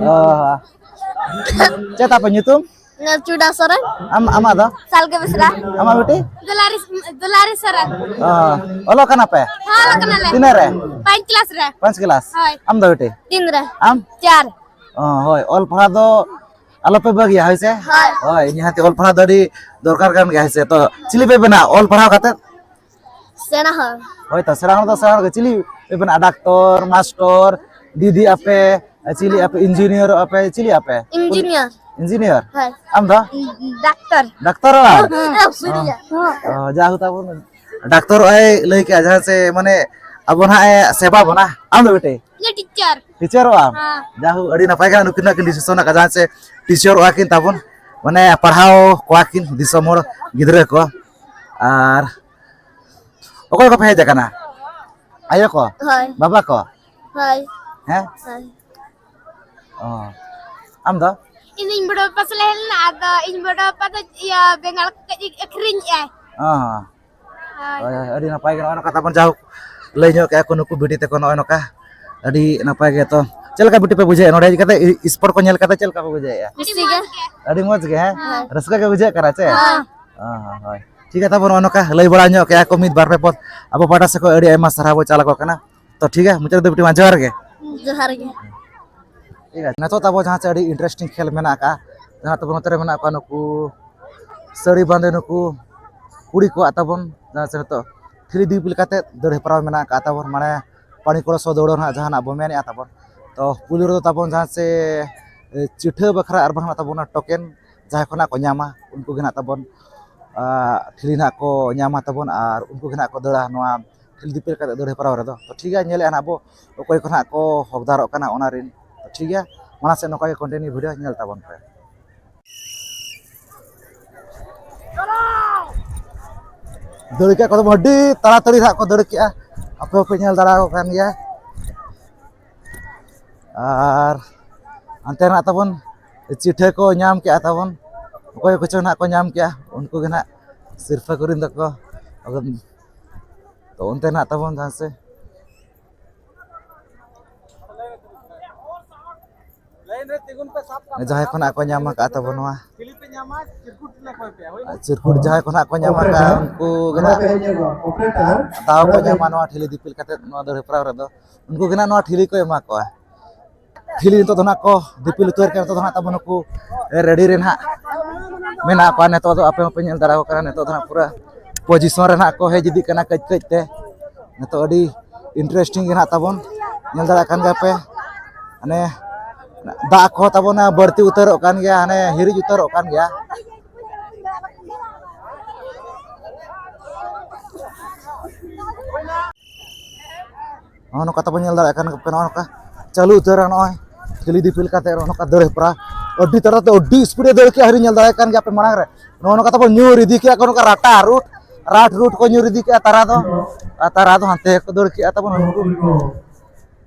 ᱚ ᱦᱚᱸ᱾ ᱪᱮᱫ ᱛᱟᱯᱮ ᱧᱩᱛᱩᱢ? ᱪᱩᱰᱟ ᱥᱚᱨᱮᱱ᱾ ᱟᱢ, ᱟᱢᱟᱜ ᱫᱚ? ᱥᱟᱞᱜᱮ ᱵᱮᱥᱨᱟ᱾ ᱟᱢᱟᱜ ᱵᱤᱴᱤ? ᱫᱩᱞᱟᱨᱤ, ᱫᱩᱞᱟᱨᱤ ᱥᱚᱨᱮᱱ᱾ ᱚ, ᱚᱞᱚᱜ ᱠᱟᱱᱟ ᱯᱮ? ᱦᱮᱸ, ᱚᱞᱚᱜ ᱠᱟᱱᱟᱞᱮ᱾ ᱛᱤᱱᱟᱹᱜ ᱨᱮ? ᱯᱟᱸᱪ ᱠᱞᱟᱥ ᱨᱮ᱾ ᱯᱟᱸᱪ ᱠᱞᱟᱥ? ᱦᱳᱭ᱾ ᱟᱢ ᱫᱚ ᱵᱤᱴᱤ? ᱛᱤᱱ ᱨᱮ? ᱟᱢ? ᱪᱟᱨ᱾ ᱚ, ᱦᱳᱭ, ᱚᱞ ᱯᱟᱲᱦᱟᱣ ᱫᱚ ᱟᱞᱚᱯᱮ ᱵᱟᱹᱜᱤᱭᱟ, ᱦᱳᱭ ᱥᱮ? ᱦᱳᱭ᱾ ᱦᱳᱭ, ᱱᱤᱦᱟᱹᱛ ᱚᱞ ᱯᱟᱲᱦᱟᱣ ᱫᱚ ᱟᱹᱰᱤ ᱫᱚᱨᱠᱟᱨ ᱠᱟᱱ ᱜᱮᱭᱟ, ᱦᱳᱭ ᱥᱮ? ᱛᱚ, ᱪᱤᱞᱤ ᱯᱮ ᱵᱮᱱᱟᱜᱼᱟ ᱚᱞ ᱯᱟᱲᱦᱟᱣ ᱠᱟᱛᱮ? ᱥᱮᱬᱟ ᱦᱚᱲ᱾ ᱦᱳᱭ ᱛᱚ, ᱥᱮᱬᱟ ᱦᱚᱲ ᱫᱚ ᱥᱮᱬᱟ ᱦᱚᱲ ᱜᱮ᱾ ᱪᱤᱞᱤ ᱯᱮ ᱵᱮᱱᱟᱜᱼᱟ? ᱰᱟᱠᱛᱚᱨ, ᱢᱟᱥᱴᱚᱨ, ᱫᱤᱫᱤ ᱟᱯᱮ, ᱪᱤᱞᱤ ᱟᱯᱮ, ᱤᱧᱡᱤᱱᱤᱭᱟᱨᱚᱜ ᱟᱯᱮ, ᱪᱤᱞᱤ ᱟᱯᱮ? ᱤᱧᱡᱤᱱᱤᱭᱟᱨ᱾ ᱤᱧᱡᱤᱱᱤᱭᱟᱨ? ᱦᱳᱭ᱾ ᱟᱢ ᱫᱚ? ᱰᱟᱠᱛᱟᱨ᱾ ᱰᱟᱠᱛᱚᱨᱚᱜ ᱟᱢ? ᱦᱮᱸ᱾ ᱚ, ᱡᱟ ᱦᱳ ᱛᱟᱵᱚᱱ, ᱰᱟᱠᱛᱚᱨᱚᱜ ᱮ ᱞᱟᱹᱭ ᱠᱮᱜᱼᱟ, ᱡᱟᱦᱟᱸ ᱥᱮ ᱢᱟᱱᱮ ᱟᱵᱚ ᱱᱟᱦᱟᱜ ᱮ ᱥᱮᱵᱟ ᱵᱚᱱᱟ᱾ ᱟᱢ ᱫᱚ ᱵᱮᱴᱮ? ᱤᱧ ᱫᱚ ᱴᱤᱪᱟᱨ᱾ ᱴᱤᱪᱟᱨᱚᱜ ᱟᱢ? ᱦᱮᱸ᱾ ᱡᱟ ᱦᱳ, ᱟᱹᱰᱤ ᱱᱟᱯᱟᱭ ᱜᱮ ᱱᱩᱠᱤᱱᱟᱜ ᱠᱤᱱ ᱰᱤᱥᱤᱥᱚᱱ ᱟᱠᱟᱫᱟ, ᱡᱟᱦᱟᱸ ᱥᱮ ᱴᱤᱪᱟᱨᱚᱜᱼᱟ ᱠᱤᱱ ᱛᱟᱵᱚᱱ, ᱢᱟᱱᱮ ᱯᱟᱲᱦᱟᱣ ᱠᱚᱣᱟ ᱠᱤᱱ ᱫᱤᱥᱚᱢ ᱦᱚᱲ ᱜᱤᱫᱽᱨᱟᱹ ᱠᱚ᱾ ᱟᱨ ᱚᱠᱚᱭ ᱠᱚᱯᱮ ᱦᱮᱡ ᱟᱠᱟᱱᱟ? ᱟᱭᱳ ᱠᱚ? ᱦᱳᱭ᱾ ᱵᱟᱵᱟ ᱠᱚ? ᱦᱳᱭ᱾ ᱦᱮᱸ? ᱦᱳᱭ᱾ ᱚ᱾ ᱟᱢ ᱫᱚ? ᱤᱧ ᱫᱚ ᱤᱧ ᱵᱚᱰᱚ ᱵᱟᱯᱟ ᱥᱟᱞᱟᱜ ᱦᱮᱡ ᱞᱮᱱᱟ, ᱟᱫᱚ ᱤᱧ ᱵᱚᱰᱚ ᱵᱟᱯᱟ ᱫᱚ ᱤᱭᱟᱹ ᱵᱮᱸᱜᱟᱲ ᱠᱚ ᱠᱟᱹᱡ ᱟᱹᱠᱷᱨᱤᱧᱮᱜᱼᱟᱭ᱾ ᱚ᱾ ᱦᱳᱭ᱾ ᱦᱳᱭ, ᱦᱳᱭ, ᱟᱹᱰᱤ ᱱᱟᱯᱟᱭ ᱜᱮ ᱱᱚᱜᱼᱚᱭ ᱱᱚᱝᱠᱟ ᱛᱟᱵᱚᱱ, ᱡᱟᱭᱦᱳᱠ ᱞᱟᱹᱭ ᱧᱚᱜ ᱠᱮᱜᱼᱟ ᱠᱚ ᱱᱩᱠᱩ ᱵᱤᱴᱤ ᱛᱟᱠᱚ ᱱᱚᱜᱼᱚᱭ ᱱᱚᱝᱠᱟ᱾ ᱟᱹᱰᱤ ᱱᱟᱯᱟᱭ ᱜᱮ ᱛᱚ᱾ ᱪᱮᱫ ᱞᱮᱠᱟ ᱵᱤᱴᱤ ᱯᱮ ᱵᱩᱡᱷᱟᱹᱣᱮᱫᱼᱟ ᱱᱚᱰᱮ ᱦᱮᱡ ᱠᱟᱛᱮ, ᱤ-, sport ᱠᱚ ᱧᱮᱞ ᱠᱟᱛᱮ ᱪᱮᱫ ᱞᱮᱠᱟ ᱯᱮ ᱵᱩᱡᱷᱟᱹᱣᱮᱫᱼᱟ? ᱠᱩᱥᱤ ᱜᱮ᱾ ᱟᱹᱰᱤ ᱢᱚᱡᱽ ᱜᱮ, ᱦᱮᱸ? ᱦᱳᱭ᱾ ᱨᱟᱹᱥᱠᱟᱹ ᱜᱮ ᱵᱩᱡᱷᱟᱹᱜ ᱠᱟᱱᱟ ᱪᱮ? ᱦᱳᱭ᱾ ᱦᱳᱭ, ᱦᱳᱭ, ᱦᱳᱭ᱾ ᱴᱷᱤᱠ ᱜᱮᱭᱟ, ᱛᱟᱨᱯᱚᱨ ᱱᱚᱜᱼᱚᱭ ᱱᱚᱝᱠᱟ ᱞᱟᱹᱭ ᱵᱟᱲᱟ ᱧᱚᱜ ᱠᱮᱜᱼᱟ ᱠᱚ ᱢᱤᱫ ᱵᱟᱨ ᱯᱮ ᱯᱚᱫ᱾ ᱟᱵᱚ ᱯᱟᱦᱴᱟ ᱥᱮᱫ ᱠᱷᱚᱱ ᱟᱹᱰᱤ ᱟᱭᱢᱟ ᱥᱟᱨᱦᱟᱣ ᱵᱚ ᱪᱟᱞ ᱟᱠᱚ ᱠᱟᱱᱟ᱾ ᱛᱚ ᱴᱷᱤᱠ ᱜᱮᱭᱟ, ᱢᱩᱪᱟᱹᱫ ᱨᱮᱫᱚ ᱵᱤᱴᱤ ᱢᱟ ᱡᱚᱦᱟᱨ ᱜᱮ᱾ ᱡᱚᱦᱟᱨ ᱜᱮ᱾ ᱴᱷᱤᱠ ᱟᱪᱷᱮ, ᱱᱤᱛᱚᱜ ᱛᱟᱵᱚ ᱡᱟᱦᱟᱸ ᱪᱮ ᱟᱹᱰᱤ interesting ᱠᱷᱮᱞ ᱢᱮᱱᱟᱜ ᱟᱠᱟᱫᱼᱟ, ᱡᱟᱦᱟᱸ ᱛᱟᱵᱚ ᱱᱚᱛᱮ ᱨᱮ ᱢᱮᱱᱟᱜ ᱠᱚᱣᱟ ᱱᱩᱠᱩ ᱥᱟᱹᱲᱤ ᱵᱟᱸᱫᱮ ᱱᱩᱠᱩ ᱠᱩᱲᱤ ᱠᱚᱣᱟᱜ ᱛᱟᱵᱚᱱ, ᱡᱟᱦᱟᱸ ᱪᱮ ᱱᱤᱛᱚᱜ ᱴᱷᱤᱞᱤ ᱫᱤᱯᱤᱞ ᱠᱟᱛᱮᱫ ᱫᱟᱹᱲ ᱦᱮᱯᱨᱟᱣ ᱢᱮᱱᱟᱜ ᱟᱠᱟᱫ ᱛᱟᱵᱚᱱ, ᱢᱟᱱᱮ ᱯᱟᱹᱬᱤ ᱠᱚᱲᱟ ᱥᱚ ᱫᱟᱹᱣᱲᱟᱹ ᱱᱟᱦᱟᱜ ᱡᱟᱦᱟᱱᱟᱜ ᱵᱚ ᱢᱮᱱᱮᱫᱼᱟ ᱛᱟᱵᱚᱱ᱾ ᱛᱚ ᱯᱩᱭᱞᱩ ᱨᱮᱫᱚ ᱛᱟᱵᱚᱱ ᱡᱟᱦᱟᱸ ᱪᱮ, ᱮ, ᱪᱤᱴᱷᱟᱹ ᱵᱟᱠᱷᱨᱟ ᱟᱨ ᱵᱟᱝ ᱱᱟᱜ ᱛᱟᱵᱚᱱ ᱚᱱᱟ token ᱡᱟᱦᱟᱸᱭ ᱠᱷᱚᱱᱟᱜ ᱠᱚ ᱧᱟᱢᱟ, ᱩᱱᱠᱩ ᱜᱮ ᱱᱟᱜ ᱛᱟᱵᱚᱱ, ᱟ, ᱴᱷᱤᱞᱤ ᱱᱟᱜ ᱠᱚ ᱧᱟᱢᱟ ᱛᱟᱵᱚᱱ ᱟᱨ ᱩᱱᱠᱩ ᱜᱮ ᱱᱟᱜ ᱠᱚ ᱫᱟᱹᱲᱟ ᱱᱚᱣᱟ ᱴᱷᱤᱞᱤ ᱫᱤᱯᱤᱞ ᱠᱟᱛᱮ ᱫᱟᱹᱲ ᱦᱮᱯᱨᱟᱣ ᱨᱮᱫᱚ᱾ ᱛᱚ ᱴᱷᱤᱠ ᱜᱮᱭᱟ, ᱧᱮᱞᱮᱫᱼᱟ ᱱᱟᱜ ᱵᱚ ᱚᱠᱚᱭ ᱠᱚ ᱱᱟᱜ ᱠᱚ ᱦᱚᱠᱫᱟᱨᱚᱜ ᱠᱟᱱᱟ ᱚᱱᱟ ᱨᱤᱱ᱾ ᱛᱚ ᱴᱷᱤᱠ ᱜᱮᱭᱟ, ᱢᱟᱲᱟᱝ ᱥᱮᱫ ᱱᱚᱝᱠᱟ ᱜᱮ continue video ᱧᱮᱞ ᱛᱟᱵᱚᱱ ᱯᱮ᱾ ᱫᱟᱹᱲ ᱠᱮᱫ ᱠᱚ ᱛᱟᱵᱚᱱ, ᱟᱹᱰᱤ ᱛᱟᱲᱟᱛᱟᱲᱤ ᱱᱟᱜ ᱠᱚ ᱫᱟᱹᱲ ᱠᱮᱜᱼᱟ, ᱟᱯᱮ ᱦᱚᱸᱯᱮ ᱧᱮᱞ ᱫᱟᱲᱮᱭᱟᱠᱚ ᱠᱟᱱ ᱜᱮᱭᱟ᱾ ᱟᱨ ᱦᱟᱱᱛᱮ ᱱᱟᱜ ᱛᱟᱵᱚᱱ ᱪᱤᱴᱷᱟᱹ ᱠᱚ ᱧᱟᱢ ᱠᱮᱜᱼᱟ ᱛᱟᱵᱚᱱ, ᱚᱠᱚᱭ ᱠᱚᱪᱚ ᱱᱟᱜ ᱠᱚ ᱧᱟᱢ ᱠᱮᱜᱼᱟ, ᱩᱱᱠᱩ ᱜᱮ ᱱᱟᱜ ᱥᱤᱨᱯᱟᱹ ᱠᱚᱨᱮᱱ ᱫᱚᱠᱚ᱾ ᱟᱫᱚ ᱛᱚ ᱚᱱᱛᱮ ᱱᱟᱜ ᱛᱟᱵᱚᱱ ᱡᱟᱦᱟᱸ ᱥᱮ ᱡᱟᱦᱟᱸᱭ ᱠᱷᱚᱱᱟᱜ ᱠᱚ ᱧᱟᱢ ᱟᱠᱟᱫ ᱛᱟᱵᱚᱱ ᱱᱚᱣᱟ ᱪᱤᱨᱠᱩᱴ, ᱡᱟᱦᱟᱸᱭ ᱠᱷᱚᱱᱟᱜ ᱠᱚ ᱧᱟᱢ ᱟᱠᱟᱫ, ᱩᱱᱠᱩ ᱜᱮ ᱱᱟᱜ ᱫᱟᱣ ᱠᱚ ᱧᱟᱢᱟ ᱱᱚᱣᱟ ᱴᱷᱤᱞᱤ ᱫᱤᱯᱤᱞ ᱠᱟᱛᱮᱫ ᱱᱚᱣᱟ ᱫᱟᱹᱲ ᱦᱮᱯᱨᱟᱣ ᱨᱮᱫᱚ᱾ ᱩᱱᱠᱩ ᱜᱮ ᱱᱟᱜ ᱱᱚᱣᱟ ᱴᱷᱤᱞᱤ ᱠᱚ ᱮᱢᱟ ᱠᱚᱣᱟ᱾ ᱴᱷᱤᱞᱤ ᱱᱤᱛᱚᱜ ᱫᱚ ᱱᱟᱜ ᱠᱚ ᱫᱤᱯᱤᱞ ᱩᱛᱟᱹᱨ ᱠᱟᱱᱟ᱾ ᱱᱤᱛᱚᱜ ᱫᱚ ᱱᱟᱜ ᱛᱟᱵᱚᱱ ᱱᱩᱠᱩ ready ᱨᱮ ᱱᱟᱜ ᱢᱮᱱᱟᱜ ᱠᱚᱣᱟ᱾ ᱱᱤᱛᱚᱜ ᱫᱚ ᱟᱯᱮ ᱦᱚᱸᱯᱮ ᱧᱮᱞ ᱫᱟᱲᱮᱭᱟᱠᱚ ᱠᱟᱱᱟ, ᱱᱤᱛᱚᱜ ᱫᱚ ᱱᱟᱜ ᱯᱩᱨᱟᱹ position ᱨᱮ ᱱᱟᱜ ᱠᱚ ᱦᱮᱡ ᱤᱫᱤᱜ ᱠᱟᱱᱟ ᱠᱟᱹᱡ ᱠᱟᱹᱡ ᱛᱮ᱾ ᱱᱤᱛᱚᱜ ᱟᱹᱰᱤ interesting ᱜᱮ ᱱᱟᱜ ᱛᱟᱵᱚᱱ, ᱧᱮᱞ ᱫᱟᱲᱮᱭᱟᱜ ᱠᱟᱱ ᱜᱮᱭᱟ ᱯᱮ, ᱢᱟᱱᱮ ᱫᱟᱜ ᱠᱚ ᱛᱟᱵᱚᱱ ᱵᱟᱹᱲᱛᱤ ᱩᱛᱟᱹᱨᱚᱜ ᱠᱟᱱ ᱜᱮᱭᱟ, ᱦᱟᱱᱮ ᱦᱤᱨᱤᱡ ᱩᱛᱟᱹᱨᱚᱜ ᱠᱟᱱ ᱜᱮᱭᱟ᱾ ᱱᱚᱜᱼᱚ ᱱᱚᱝᱠᱟ ᱛᱟᱵᱚᱱ ᱧᱮᱞ ᱫᱟᱲᱮᱭᱟᱜ ᱠᱟᱱ ᱜᱮᱭᱟ, ᱱᱚᱜᱼᱚ ᱱᱚᱝᱠᱟ ᱪᱟᱹᱞᱩ ᱩᱛᱟᱹᱨᱟ ᱱᱚᱜᱼᱚᱭ ᱴᱷᱤᱞᱤ ᱫᱤᱯᱤᱞ ᱠᱟᱛᱮ ᱱᱚᱜᱼᱚ ᱱᱚᱝᱠᱟ ᱫᱟᱹᱲ ᱦᱮᱯᱨᱟᱣ᱾ ᱟᱹᱰᱤ ᱛᱟᱲᱟ ᱛᱮ ᱟᱹᱰᱤ ᱥᱯᱤᱰ ᱮ ᱫᱟᱹᱲ ᱠᱮᱜᱼᱟ, ᱦᱤᱨᱤ ᱧᱮᱞ ᱫᱟᱲᱮᱭᱟᱜ ᱠᱟᱱ ᱜᱮᱭᱟ ᱯᱮ ᱢᱟᱲᱟᱝ ᱨᱮ᱾ ᱱᱚᱜᱼᱚ ᱱᱚᱝᱠᱟ ᱛᱟᱵᱚᱱ ᱧᱩᱨ ᱤᱫᱤ ᱠᱮᱜᱼᱟ ᱠᱚ ᱱᱚᱝᱠᱟ ᱨᱟᱴᱟ ᱨᱩᱴ, ᱨᱟᱴ ᱨᱩᱴ ᱠᱚ ᱧᱩᱨ ᱤᱫᱤ ᱠᱮᱜᱼᱟ ᱛᱟᱨᱟ ᱫᱚ᱾ ᱟᱨ ᱛᱟᱨᱟ ᱫᱚ ᱦᱟᱱᱛᱮ ᱠᱚ ᱫᱟᱹᱲ ᱠᱮᱜᱼᱟ ᱛᱟᱵᱚᱱ ᱩᱱᱠᱩ᱾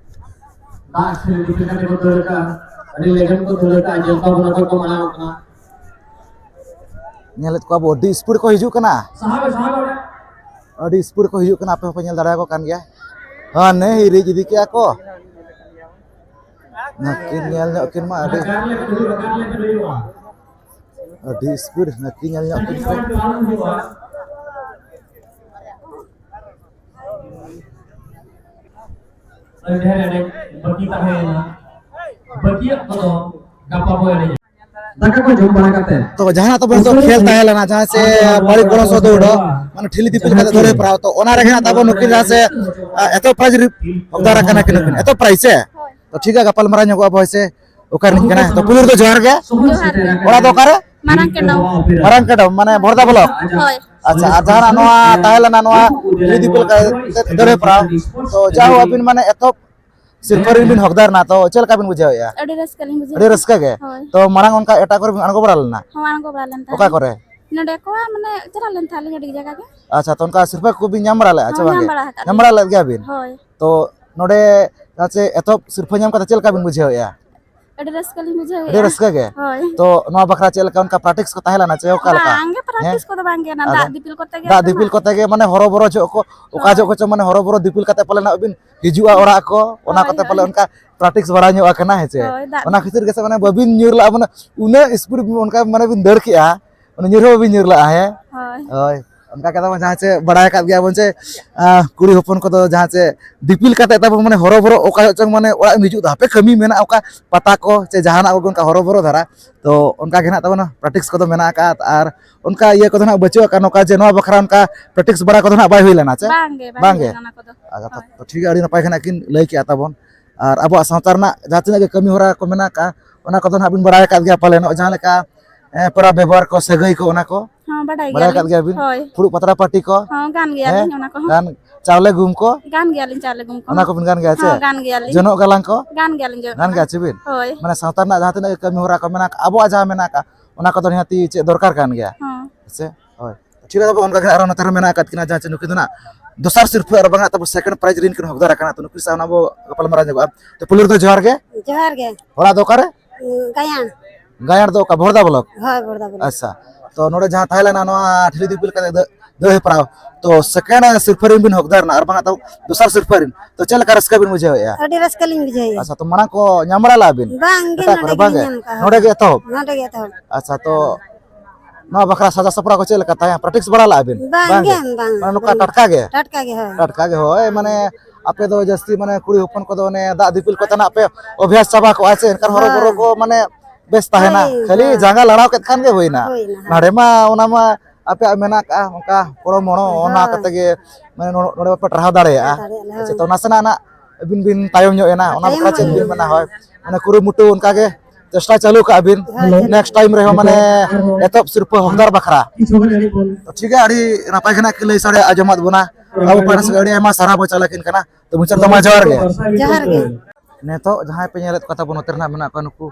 ᱫᱟᱜ ᱥᱮᱫ ᱤᱫᱤ ᱠᱟᱛᱮ ᱠᱚ ᱫᱟᱹᱲ ᱠᱟᱜᱼᱟ, ᱟᱹᱰᱤ ᱞᱮᱜᱮᱢ ᱠᱚ ᱫᱟᱹᱲ ᱠᱟᱜᱼᱟ, ᱧᱮᱞ ᱠᱚ ᱵᱚᱱ ᱠᱚ ᱢᱟᱲᱟᱝ ᱠᱟᱱᱟ᱾ ᱧᱮᱞᱮᱫ ᱠᱚᱣᱟ ᱵᱚ ᱟᱹᱰᱤ ᱥᱯᱤᱰ ᱠᱚ ᱦᱤᱡᱩᱜ ᱠᱟᱱᱟ, ᱥᱟᱦᱟ ᱵᱮ, ᱥᱟᱦᱟ ᱵᱮ᱾ ᱟᱹᱰᱤ ᱥᱯᱤᱰ ᱠᱚ ᱦᱤᱡᱩᱜ ᱠᱟᱱᱟ, ᱟᱯᱮ ᱦᱚᱸᱯᱮ ᱧᱮᱞ ᱫᱟᱲᱮᱭᱟᱠᱚ ᱠᱟᱱ ᱜᱮᱭᱟ᱾ ᱦᱟᱱᱮ ᱦᱤᱨᱤᱡ ᱤᱫᱤ ᱠᱮᱜᱼᱟ ᱠᱚ᱾ ᱱᱟᱹᱠᱤᱱ ᱧᱮᱞ ᱧᱚᱜ ᱠᱤᱱ ᱢᱟ ᱟᱹᱰᱤ, ᱟᱹᱰᱤ ᱥᱯᱤᱰ ᱱᱟᱹᱠᱤᱱ ᱧᱮᱞ ᱧᱚᱜ ᱠᱤᱱ ᱠᱚ᱾ ᱥᱚᱱᱫᱷᱭᱟ ᱮᱱᱮᱡ ᱵᱟᱹᱠᱤ ᱛᱟᱦᱮᱸᱭᱮᱱᱟ᱾ ᱵᱟᱹᱠᱤᱭᱟᱜ ᱠᱚᱫᱚ ᱜᱟᱯᱟ ᱵᱚ ᱮᱱᱮᱡᱟ᱾ ᱫᱟᱠᱟ ᱠᱚ ᱡᱚᱢ ᱵᱟᱲᱟ ᱠᱟᱛᱮ ᱫᱚ ᱡᱟᱦᱟᱸ ᱛᱟᱵᱚᱱ ᱱᱤᱛᱚᱜ ᱠᱷᱮᱞ ᱛᱟᱦᱮᱸ ᱞᱮᱱᱟ, ᱡᱟᱦᱟᱸ ᱥᱮ ᱵᱟᱹᱲᱤᱡ ᱜᱚᱲᱚ ᱥᱚᱦᱚᱫ ᱫᱟᱹᱲ, ᱢᱟᱱᱮ ᱴᱷᱤᱞᱤ ᱫᱤᱯᱤᱞ ᱠᱟᱛᱮ ᱫᱟᱹᱲ ᱦᱮᱯᱨᱟᱣ, ᱛᱚ ᱚᱱᱟ ᱨᱮᱜᱮ ᱦᱟᱸᱜ ᱛᱟᱵᱚᱱ ᱱᱩᱠᱤᱱ ᱡᱟᱦᱟᱸ ᱥᱮ, ᱟ, ᱮᱛᱚ ᱯᱨᱟᱭᱤᱡᱽ ᱨᱤ-, ᱦᱚᱠᱫᱟᱨ ᱟᱠᱟᱱᱟ ᱠᱤᱱ ᱱᱩᱠᱤᱱ, ᱮᱛᱚ ᱯᱨᱟᱭᱤᱡᱽ ᱥᱮ? ᱦᱳᱭ᱾ ᱛᱚ ᱴᱷᱤᱠ ᱜᱮᱭᱟ, ᱜᱟᱯᱟᱞ ᱢᱟᱨᱟᱣ ᱧᱚᱜᱚᱜᱼᱟ ᱵᱚᱭ ᱥᱮ᱾ ᱚᱠᱟᱨᱮ ᱠᱟᱱᱟ? ᱛᱚ ᱯᱩᱭᱞᱩ ᱨᱮᱫᱚ ᱡᱚᱦᱟᱨ ᱜᱮ᱾ ᱡᱚᱦᱟᱨ ᱜᱮ᱾ ᱚᱲᱟᱜ ᱫᱚ ᱚᱠᱟᱨᱮ? ᱢᱟᱨᱟᱝ ᱠᱮᱰᱚᱢ᱾ ᱢᱟᱨᱟᱝ ᱠᱮᱰᱚᱢ, ᱢᱟᱱᱮ ᱵᱷᱚᱨᱫᱟ ᱵᱞᱚᱠ? ᱦᱳᱭ᱾ ᱟᱪᱪᱷᱟ, ᱟᱨ ᱡᱟᱦᱟᱱᱟᱜ ᱱᱚᱣᱟ ᱛᱟᱦᱮᱸ ᱞᱮᱱᱟ, ᱱᱚᱣᱟ ᱴᱷᱤᱞᱤ ᱫᱤᱯᱤᱞ ᱠᱟᱛᱮ ᱫᱟᱹᱲ ᱦᱮᱯᱨᱟᱣ, ᱛᱚ ᱡᱟᱦᱳ ᱟᱹᱵᱤᱱ ᱢᱟᱱᱮ ᱮᱛᱚᱦᱚᱵ ᱥᱤᱨᱯᱟᱹ ᱨᱮ ᱵᱤᱱ ᱦᱚᱠᱫᱟᱨ ᱱᱟ, ᱛᱚ ᱪᱮᱫ ᱞᱮᱠᱟ ᱵᱤᱱ ᱵᱩᱡᱷᱟᱹᱣᱮᱫᱼᱟ? ᱟᱹᱰᱤ ᱨᱟᱹᱥᱠᱟᱹ ᱞᱤᱧ ᱵᱩᱡᱷᱟᱹᱣᱮᱫᱼᱟ᱾ ᱟᱹᱰᱤ ᱨᱟᱹᱥᱠᱟᱹ ᱜᱮ᱾ ᱦᱳᱭ᱾ ᱛᱚ ᱢᱟᱲᱟᱝ ᱚᱱᱠᱟ ᱮᱴᱟᱜ ᱠᱚᱨᱮ ᱵᱤᱱ ᱟᱬᱜᱚ ᱵᱟᱲᱟ ᱞᱮᱱᱟ? ᱦᱚᱸ, ᱟᱬᱜᱚ ᱵᱟᱲᱟ ᱞᱮᱱ ᱛᱟᱦᱮᱸᱫ᱾ ᱚᱠᱟ ᱠᱚᱨᱮ? ᱱᱚᱰᱮ ᱠᱚ, ᱢᱟᱱᱮ, ᱪᱟᱞᱟᱣ ᱞᱮᱱ ᱛᱟᱦᱮᱸᱫ ᱞᱤᱧ ᱟᱹᱰᱤ ᱡᱟᱭᱜᱟ ᱜᱮ᱾ ᱟᱪᱪᱷᱟ, ᱛᱚ ᱚᱱᱠᱟ ᱥᱤᱨᱯᱟᱹ ᱠᱚᱵᱤᱱ ᱧᱟᱢ ᱵᱟᱲᱟ ᱞᱮᱫᱼᱟ ᱥᱮ ᱦᱚᱸ, ᱵᱟᱝ ᱧᱟᱢ ᱜᱮ? ᱵᱟᱲᱟ ᱟᱠᱟᱫ ᱧᱟᱢ ᱞᱤᱧ᱾ ᱵᱟᱲᱟ ᱞᱮᱫ ᱜᱮᱭᱟ ᱵᱤᱱ? ᱦᱳᱭ᱾ ᱛᱚ ᱱᱚᱰᱮ ᱡᱟᱦᱟᱸ ᱪᱮ ᱮᱛᱚᱦᱚᱵ ᱥᱤᱨᱯᱟᱹ ᱧᱟᱢ ᱠᱟᱛᱮ ᱪᱮᱫ ᱞᱮᱠᱟ ᱵᱤᱱ ᱵᱩᱡᱷᱟᱹᱣᱮᱫᱼᱟ? ᱟᱹᱰᱤ ᱨᱟᱹᱥᱠᱟᱹ ᱞᱤᱧ ᱵᱩᱡᱷᱟᱹᱣᱮᱫᱼᱟ᱾ ᱟᱹᱰᱤ ᱨᱟᱹᱥᱠᱟᱹ ᱜᱮ? ᱦᱳᱭ᱾ ᱛᱚ ᱱᱚᱣᱟ ᱵᱟᱠᱷᱨᱟ ᱪᱮᱫ ᱞᱮᱠᱟ ᱚᱱᱠᱟ practice ᱠᱚ ᱛᱟᱦᱮᱸ ᱞᱮᱱᱟ ᱪᱮ ᱚᱠᱟ ᱞᱮᱠᱟ? ᱵᱟᱝ ᱜᱮ, ᱦᱮᱸ? practice ᱠᱚᱫᱚ ᱵᱟᱝ ᱜᱮ, ᱚᱱᱟ ᱟᱫᱚ ᱫᱟᱜ ᱫᱤᱯᱤᱞ ᱠᱚᱛᱮ ᱜᱮ ᱫᱟᱜ ᱛᱚ ᱫᱤᱯᱤᱞ ᱢᱟ᱾ ᱠᱚᱛᱮ ᱜᱮ ᱢᱟᱱᱮ ᱦᱚᱨᱚᱵᱚᱨᱚ ᱡᱚᱦᱚᱜ ᱠᱚ, ᱚᱠᱟ ᱦᱳᱭ᱾ ᱡᱚᱦᱚᱜ ᱠᱚᱪᱚ ᱢᱟᱱᱮ ᱦᱚᱨᱚᱵᱚᱨᱚ ᱫᱤᱯᱤᱞ ᱠᱟᱛᱮ ᱯᱟᱞᱮ ᱱᱟᱜ ᱵᱤᱱ ᱦᱤᱡᱩᱜᱼᱟ ᱦᱳᱭ, ᱚᱲᱟᱜ ᱠᱚ, ᱚᱱᱟ ᱦᱳᱭ, ᱠᱚᱛᱮ ᱯᱟᱞᱮ ᱦᱳᱭ᱾ ᱚᱱᱠᱟ practice ᱵᱟᱲᱟ ᱧᱚᱜ ᱟᱠᱟᱱᱟ, ᱦᱮᱸ ᱪᱮ? ᱦᱳᱭ, ᱫᱟᱜ ᱚᱱᱟ ᱠᱷᱟᱹᱛᱤᱨ ᱜᱮ ᱥᱮ ᱢᱟᱱᱮ ᱵᱟᱹᱵᱤᱱ ᱧᱩᱨ ᱞᱟᱜᱼᱟ, ᱢᱟᱱᱮ ᱩᱱᱟᱹᱜ speed ᱚᱱᱠᱟ ᱢᱟᱱᱮ ᱵᱤᱱ ᱫᱟᱹᱲ ᱠᱮᱜᱼᱟ, ᱢᱟᱱᱮ ᱧᱩᱨ ᱦᱚᱸ ᱵᱟᱹᱵᱤᱱ ᱧᱩᱨ ᱞᱟᱜᱼᱟ, ᱦᱮᱸ? ᱦᱳᱭ᱾ ᱦᱳᱭ, ᱚᱱᱠᱟ ᱠᱟᱛᱷᱟ ᱢᱟ ᱡᱟᱦᱟᱸ ᱪᱮ ᱵᱟᱲᱟᱭ ᱟᱠᱟᱫ ᱜᱮᱭᱟ ᱵᱚᱱ ᱪᱮ, ᱟᱸ, ᱠᱩᱲᱤ ᱦᱚᱯᱚᱱ ᱠᱚᱫᱚ ᱡᱟᱦᱟᱸ ᱪᱮ ᱫᱤᱯᱤᱞ ᱠᱟᱛᱮ ᱛᱟᱵᱚᱱ ᱢᱟᱱᱮ ᱦᱚᱨᱚᱵᱚᱨᱚ ᱚᱠᱟ ᱪᱚᱝ ᱢᱟᱱᱮ ᱚᱲᱟᱜ ᱮᱢ ᱦᱤᱡᱩᱜ ᱫᱚ, ᱦᱟᱯᱮ ᱠᱟᱹᱢᱤ ᱢᱮᱱᱟᱜᱼᱟ, ᱚᱠᱟ ᱯᱟᱛᱟ ᱠᱚ ᱪᱮ ᱡᱟᱦᱟᱱᱟᱜ ᱠᱚᱜᱮ ᱚᱱᱠᱟ ᱦᱚᱨᱚᱵᱚᱨᱚ ᱫᱷᱟᱨᱟ᱾ ᱛᱚ ᱚᱱᱠᱟ ᱜᱮ ᱱᱟᱜ ᱛᱟᱵᱚᱱ practice ᱠᱚᱫᱚ ᱢᱮᱱᱟᱜ ᱟᱠᱟᱫ, ᱟᱨ ᱚᱱᱠᱟ ᱤᱭᱟᱹ ᱠᱚᱫᱚ ᱱᱟᱜ ᱵᱟᱹᱪᱩᱜ ᱟᱠᱟᱫ, ᱱᱚᱝᱠᱟ ᱡᱮ ᱱᱚᱣᱟ ᱵᱟᱠᱷᱨᱟ ᱚᱱᱠᱟ practice ᱵᱟᱲᱟ ᱠᱚᱫᱚ ᱱᱟᱜ ᱵᱟᱭ ᱦᱩᱭ ᱞᱮᱱᱟ ᱪᱮ? ᱵᱟᱝ ᱜᱮ, ᱵᱟᱝ ᱵᱟᱝ ᱦᱩᱭ ᱜᱮ? ᱞᱮᱱᱟ ᱚᱱᱟ ᱠᱚᱫᱚ᱾ ᱟᱪᱪᱷᱟ, ᱛᱚ, ᱦᱳᱭ᱾ ᱛᱚ ᱴᱷᱤᱠ ᱜᱮᱭᱟ, ᱟᱹᱰᱤ ᱱᱟᱯᱟᱭ ᱜᱮ ᱱᱟᱜ ᱠᱤᱱ ᱞᱟᱹᱭ ᱠᱮᱜᱼᱟ ᱛᱟᱵᱚᱱ᱾ ᱟᱨ ᱟᱵᱚᱣᱟᱜ ᱥᱟᱶᱛᱟ ᱨᱮᱱᱟᱜ ᱡᱟᱦᱟᱸ ᱛᱤᱱᱟᱹᱜ ᱜᱮ ᱠᱟᱹᱢᱤ ᱦᱚᱨᱟ ᱠᱚ ᱢᱮᱱᱟᱜ ᱟᱠᱟᱫ, ᱚᱱᱟ ᱠᱚᱫᱚ ᱱᱟᱦᱟᱜ ᱵᱤᱱ ᱵᱟᱲᱟᱭ ᱟᱠᱟᱫ ᱜᱮᱭᱟ ᱯᱟᱞᱮᱱᱚᱜ, ᱡᱟᱦᱟᱸ ᱞᱮᱠᱟ, ᱮ, ᱯᱮᱲᱟ ᱵᱮᱵᱚᱦᱟᱨ ᱠᱚ, ᱥᱟᱹᱜᱟᱹᱭ ᱠᱚ, ᱚᱱᱟ ᱠᱚ ᱦᱚᱸ, ᱵᱟᱰᱟᱭ ᱵᱟᱲᱟᱭ ᱟᱠᱟᱫ ᱜᱮᱭᱟᱞᱤᱧ᱾ ᱜᱮᱭᱟ ᱵᱤᱱ? ᱦᱳᱭ᱾ ᱯᱷᱩᱲᱩᱜ ᱯᱟᱛᱲᱟ ᱯᱟᱹᱴᱤ ᱠᱚ? ᱦᱚᱸ, ᱜᱟᱱ ᱜᱮᱭᱟᱞᱤᱧ ᱦᱮᱸ? ᱚᱱᱟ ᱠᱚᱦᱚᱸ᱾ ᱜᱟᱱ, ᱪᱟᱣᱞᱮ ᱜᱩᱢ ᱠᱚ? ᱜᱟᱱ ᱜᱮᱭᱟᱞᱤᱧ ᱪᱟᱣᱞᱮ ᱜᱩᱢ ᱠᱚᱦᱚᱸ᱾ ᱚᱱᱟ ᱠᱚᱵᱤᱱ ᱜᱟᱱ ᱜᱮᱭᱟ ᱪᱮ? ᱦᱚᱸ, ᱜᱟᱱ ᱜᱮᱭᱟᱞᱤᱧ᱾ ᱡᱚᱱᱚᱜ ᱜᱟᱞᱟᱝ ᱠᱚ? ᱜᱟᱱ ᱜᱮᱭᱟᱞᱤᱧ ᱡᱚᱱᱚᱜ ᱜᱟᱱ ᱜᱟᱞᱟᱝ᱾ ᱜᱮᱭᱟ ᱪᱮ ᱵᱤᱱ? ᱦᱳᱭ᱾ ᱢᱟᱱᱮ ᱥᱟᱶᱛᱟ ᱨᱮᱱᱟᱜ ᱡᱟᱦᱟᱸ ᱛᱤᱱᱟᱹᱜ ᱜᱮ ᱠᱟᱹᱢᱤ ᱦᱚᱨᱟ ᱠᱚ ᱢᱮᱱᱟᱜ ᱟᱠᱟᱫ, ᱟᱵᱚᱣᱟᱜ ᱡᱟᱦᱟᱸ ᱢᱮᱱᱟᱜ ᱟᱠᱟᱫ, ᱚᱱᱟ ᱠᱚᱫᱚ ᱱᱤᱦᱟᱹᱛᱤ ᱪᱮᱫ ᱫᱚᱨᱠᱟᱨ ᱠᱟᱱ ᱜᱮᱭᱟ᱾ ᱦᱚᱸ᱾ ᱦᱮᱸ ᱥᱮ? ᱦᱳᱭ᱾ ᱴᱷᱤᱠ ᱜᱮᱭᱟ, ᱛᱚᱵᱮ ᱚᱱᱠᱟ ᱜᱮ ᱟᱨᱚ ᱱᱚᱛᱮ ᱨᱮ ᱢᱮᱱᱟᱜ ᱟᱠᱟᱫ ᱠᱤᱱᱟ, ᱡᱟᱦᱟᱸ ᱪᱮ ᱱᱩᱠᱤᱱ ᱫᱚ ᱱᱟᱜ ᱫᱚᱥᱟᱨ ᱥᱤᱨᱯᱷᱟᱹ ᱟᱨ ᱵᱟᱝ ᱛᱟᱵᱚ ᱥᱮᱠᱮᱱᱰ ᱯᱨᱟᱭᱤᱡᱽ ᱨᱮᱱ ᱠᱤᱱ ᱦᱚᱠᱫᱟᱨ ᱟᱠᱟᱱᱟ᱾ ᱛᱚ ᱱᱩᱠᱤᱱ ᱥᱟᱶ ᱱᱟᱜ ᱵᱚ ᱜᱟᱯᱟᱞ ᱢᱟᱨᱟᱣ ᱧᱚᱜᱚᱜᱼᱟ᱾ ᱛᱚ ᱯᱩᱭᱞᱩ ᱨᱮᱫᱚ ᱡᱚᱦᱟᱨ ᱜᱮ᱾ ᱡᱚᱦᱟᱨ ᱜᱮ᱾ ᱚᱲᱟᱜ ᱫᱚ ᱚᱠᱟᱨᱮ? ᱩᱸ, ᱜᱟᱭᱟᱱ᱾ ᱜᱟᱭᱟᱱ ᱫᱚ ᱚᱠᱟ, ᱵᱷᱚᱲᱫᱟ ᱵᱞᱚᱠ? ᱦᱳᱭ, ᱵᱷᱚᱲᱫᱟ ᱵᱞᱚᱠ᱾ ᱟᱪᱪᱷᱟ, ᱛᱚ ᱱᱚᱰᱮ ᱡᱟᱦᱟᱸ ᱛᱟᱦᱮᱸ ᱞᱮᱱᱟ ᱱᱚᱣᱟ ᱴᱷᱤᱞᱤ ᱫᱤᱯᱤᱞ ᱠᱟᱛᱮ ᱫᱟᱹ-, ᱫᱟᱹᱲ ᱦᱮᱯᱨᱟᱣ, ᱛᱚ ᱥᱮᱠᱮᱱᱰ ᱥᱤᱨᱯᱷᱟᱹ ᱨᱮᱱ ᱵᱤᱱ ᱦᱚᱠᱫᱟᱨ ᱮᱱᱟ ᱟᱨ ᱵᱟᱝ ᱛᱟᱵᱚ ᱫᱚᱥᱟᱨ ᱥᱤᱨᱯᱷᱟᱹ ᱨᱮᱱ, ᱛᱚ ᱪᱮᱫ ᱞᱮᱠᱟ ᱨᱟᱹᱥᱠᱟᱹ ᱵᱤᱱ ᱵᱩᱡᱷᱟᱹᱣᱮᱫᱼᱟ? ᱟᱹᱰᱤ ᱨᱟᱹᱥᱠᱟᱹ ᱞᱤᱧ ᱵᱩᱡᱷᱟᱹᱣᱮᱫᱼᱟ᱾ ᱟᱪᱪᱷᱟ, ᱛᱚ ᱢᱟᱲᱟᱝ ᱠᱚ ᱧᱟᱢ ᱵᱟᱲᱟ ᱞᱮᱫᱼᱟ ᱵᱤᱱ? ᱵᱟᱝ ᱜᱮ, ᱮᱴᱟᱜ ᱱᱚᱰᱮ ᱠᱚᱨᱮ ᱜᱮ ᱵᱟᱝ ᱞᱤᱧ ᱜᱮ? ᱧᱟᱢ ᱠᱟᱜᱼᱟ᱾ ᱱᱚᱰᱮ ᱜᱮ ᱮᱛᱚᱦᱚᱵ? ᱱᱚᱰᱮ ᱜᱮ ᱮᱛᱚᱦᱚᱵ᱾ ᱟᱪᱪᱷᱟ, ᱛᱚ ᱱᱚᱣᱟ ᱵᱟᱠᱷᱨᱟ ᱥᱟᱡᱟᱣ ᱥᱟᱯᱲᱟᱣ ᱠᱚ ᱪᱮᱫ ᱞᱮᱠᱟ ᱛᱟᱦᱮᱸ? ᱯᱨᱮᱠᱴᱤᱥ ᱵᱟᱲᱟ ᱞᱟᱜᱼᱟ ᱵᱤᱱ? ᱵᱟᱝ ᱵᱟᱝ ᱜᱮ, ᱜᱮ? ᱵᱟᱝ, ᱢᱟᱱᱮ ᱱᱚᱝᱠᱟ ᱵᱟᱝ᱾ ᱴᱟᱴᱠᱟ ᱜᱮ? ᱴᱟᱴᱠᱟ ᱜᱮ, ᱦᱳᱭ᱾ ᱴᱟᱴᱠᱟ ᱜᱮ, ᱦᱳᱭ᱾ ᱢᱟᱱᱮ ᱟᱯᱮ ᱫᱚ ᱡᱟᱹᱥᱛᱤ ᱢᱟᱱᱮ ᱠᱩᱲᱤ ᱦᱚᱯᱚᱱ ᱠᱚᱫᱚ ᱚᱱᱮ ᱫᱟᱜ ᱫᱤᱯᱤᱞ ᱠᱚᱛᱮ ᱱᱟᱜ ᱯᱮ ᱚᱵᱷᱭᱟᱥ ᱪᱟᱵᱟ ᱠᱚᱜᱼᱟ ᱥᱮ, ᱮᱱᱠᱷᱟᱱ ᱦᱚᱨᱚ ᱵᱚᱨᱚ ᱦᱳᱭ᱾ ᱠᱚ ᱢᱟᱱᱮ ᱵᱮᱥ ᱛᱟᱦᱮᱱᱟ᱾ ᱦᱳᱭ, ᱠᱷᱟᱹᱞᱤ ᱦᱳᱭ᱾ ᱡᱟᱸᱜᱟ ᱞᱟᱲᱟᱣ ᱠᱮᱫ ᱠᱷᱟᱱ ᱜᱮ ᱦᱩᱭᱱᱟ᱾ ᱦᱩᱭᱱᱟ, ᱦᱳᱭ᱾ ᱱᱟᱰᱮ ᱢᱟ ᱚᱱᱟ ᱢᱟ ᱟᱯᱮᱭᱟᱜ ᱢᱮᱱᱟᱜ ᱟᱠᱟᱜᱼᱟ, ᱚᱱᱠᱟ ᱠᱚᱲᱚ ᱢᱚᱲᱚ ᱚᱱᱟ ᱦᱳᱭ᱾ ᱠᱟᱛᱮ ᱜᱮ ᱢᱟᱱᱮ ᱱᱚ-, ᱱᱚᱰᱮ ᱵᱟᱯᱮ ᱴᱟᱨᱦᱟᱣ ᱫᱟᱲᱮᱭᱟᱜᱼᱟ᱾ ᱴᱟᱨᱦᱟᱣ ᱫᱟᱲᱮᱭᱟᱜᱼᱟ, ᱟᱪᱪᱷᱟ, ᱦᱳᱭ᱾ ᱛᱚ ᱱᱟᱥᱮᱱᱟᱜ ᱱᱟᱜ ᱟᱹᱵᱤᱱ ᱵᱤᱱ ᱛᱟᱭᱚᱢ ᱧᱚᱜ ᱮᱱᱟ, ᱚᱱᱟ ᱛᱟᱭᱚᱢ ᱵᱟᱠᱷᱨᱟ ᱪᱮᱫ ᱧᱚᱜ ᱵᱤᱱ ᱮᱱᱟ᱾ ᱢᱮᱱᱟ? ᱦᱳᱭ, ᱢᱟᱱᱮ ᱠᱩᱨᱩᱢᱩᱴᱩ ᱚᱱᱠᱟ ᱜᱮ ᱪᱮᱥᱴᱟ ᱪᱟᱹᱞᱩ ᱠᱟᱜ ᱵᱤᱱ᱾ ᱦᱳᱭ, ᱪᱟᱹᱞᱩ᱾ ᱱᱮᱠᱥᱴ ᱴᱟᱭᱤᱢ ᱨᱮᱦᱚᱸ ᱢᱟᱱᱮ ᱮᱛᱚᱦᱚᱵ ᱥᱤᱨᱯᱟᱹ ᱦᱚᱠᱫᱟᱨ ᱵᱟᱠᱷᱨᱟ᱾ ᱴᱷᱤᱠ ᱜᱮᱭᱟ, ᱟᱹᱰᱤ ᱱᱟᱯᱟᱭ ᱜᱮ ᱱᱟᱜ ᱠᱤᱱ ᱞᱟᱹᱭ ᱥᱟᱰᱮ ᱟᱸᱡᱚᱢᱟᱫ ᱵᱚᱱᱟ᱾ ᱟᱵᱚ ᱯᱟᱦᱴᱟ ᱥᱮᱫ ᱟᱹᱰᱤ ᱟᱭᱢᱟ ᱥᱟᱨᱦᱟᱣ ᱵᱚᱱ ᱪᱟᱞ ᱟᱹᱠᱤᱱ ᱠᱟᱱᱟ᱾ ᱛᱚ ᱢᱩᱪᱟᱹᱫ ᱫᱚ ᱢᱟ ᱡᱚᱦᱟᱨ ᱜᱮ᱾ ᱡᱚᱦᱟᱨ ᱜᱮ᱾ ᱱᱤᱛᱚᱜ ᱡᱟᱦᱟᱸᱭ ᱯᱮ ᱧᱮᱞᱮᱫ ᱠᱚ ᱛᱟᱵᱚᱱ, ᱱᱚᱛᱮ ᱨᱮ ᱱᱟᱜ ᱢᱮᱱᱟᱜ ᱠᱚᱣᱟ ᱱᱩᱠᱩ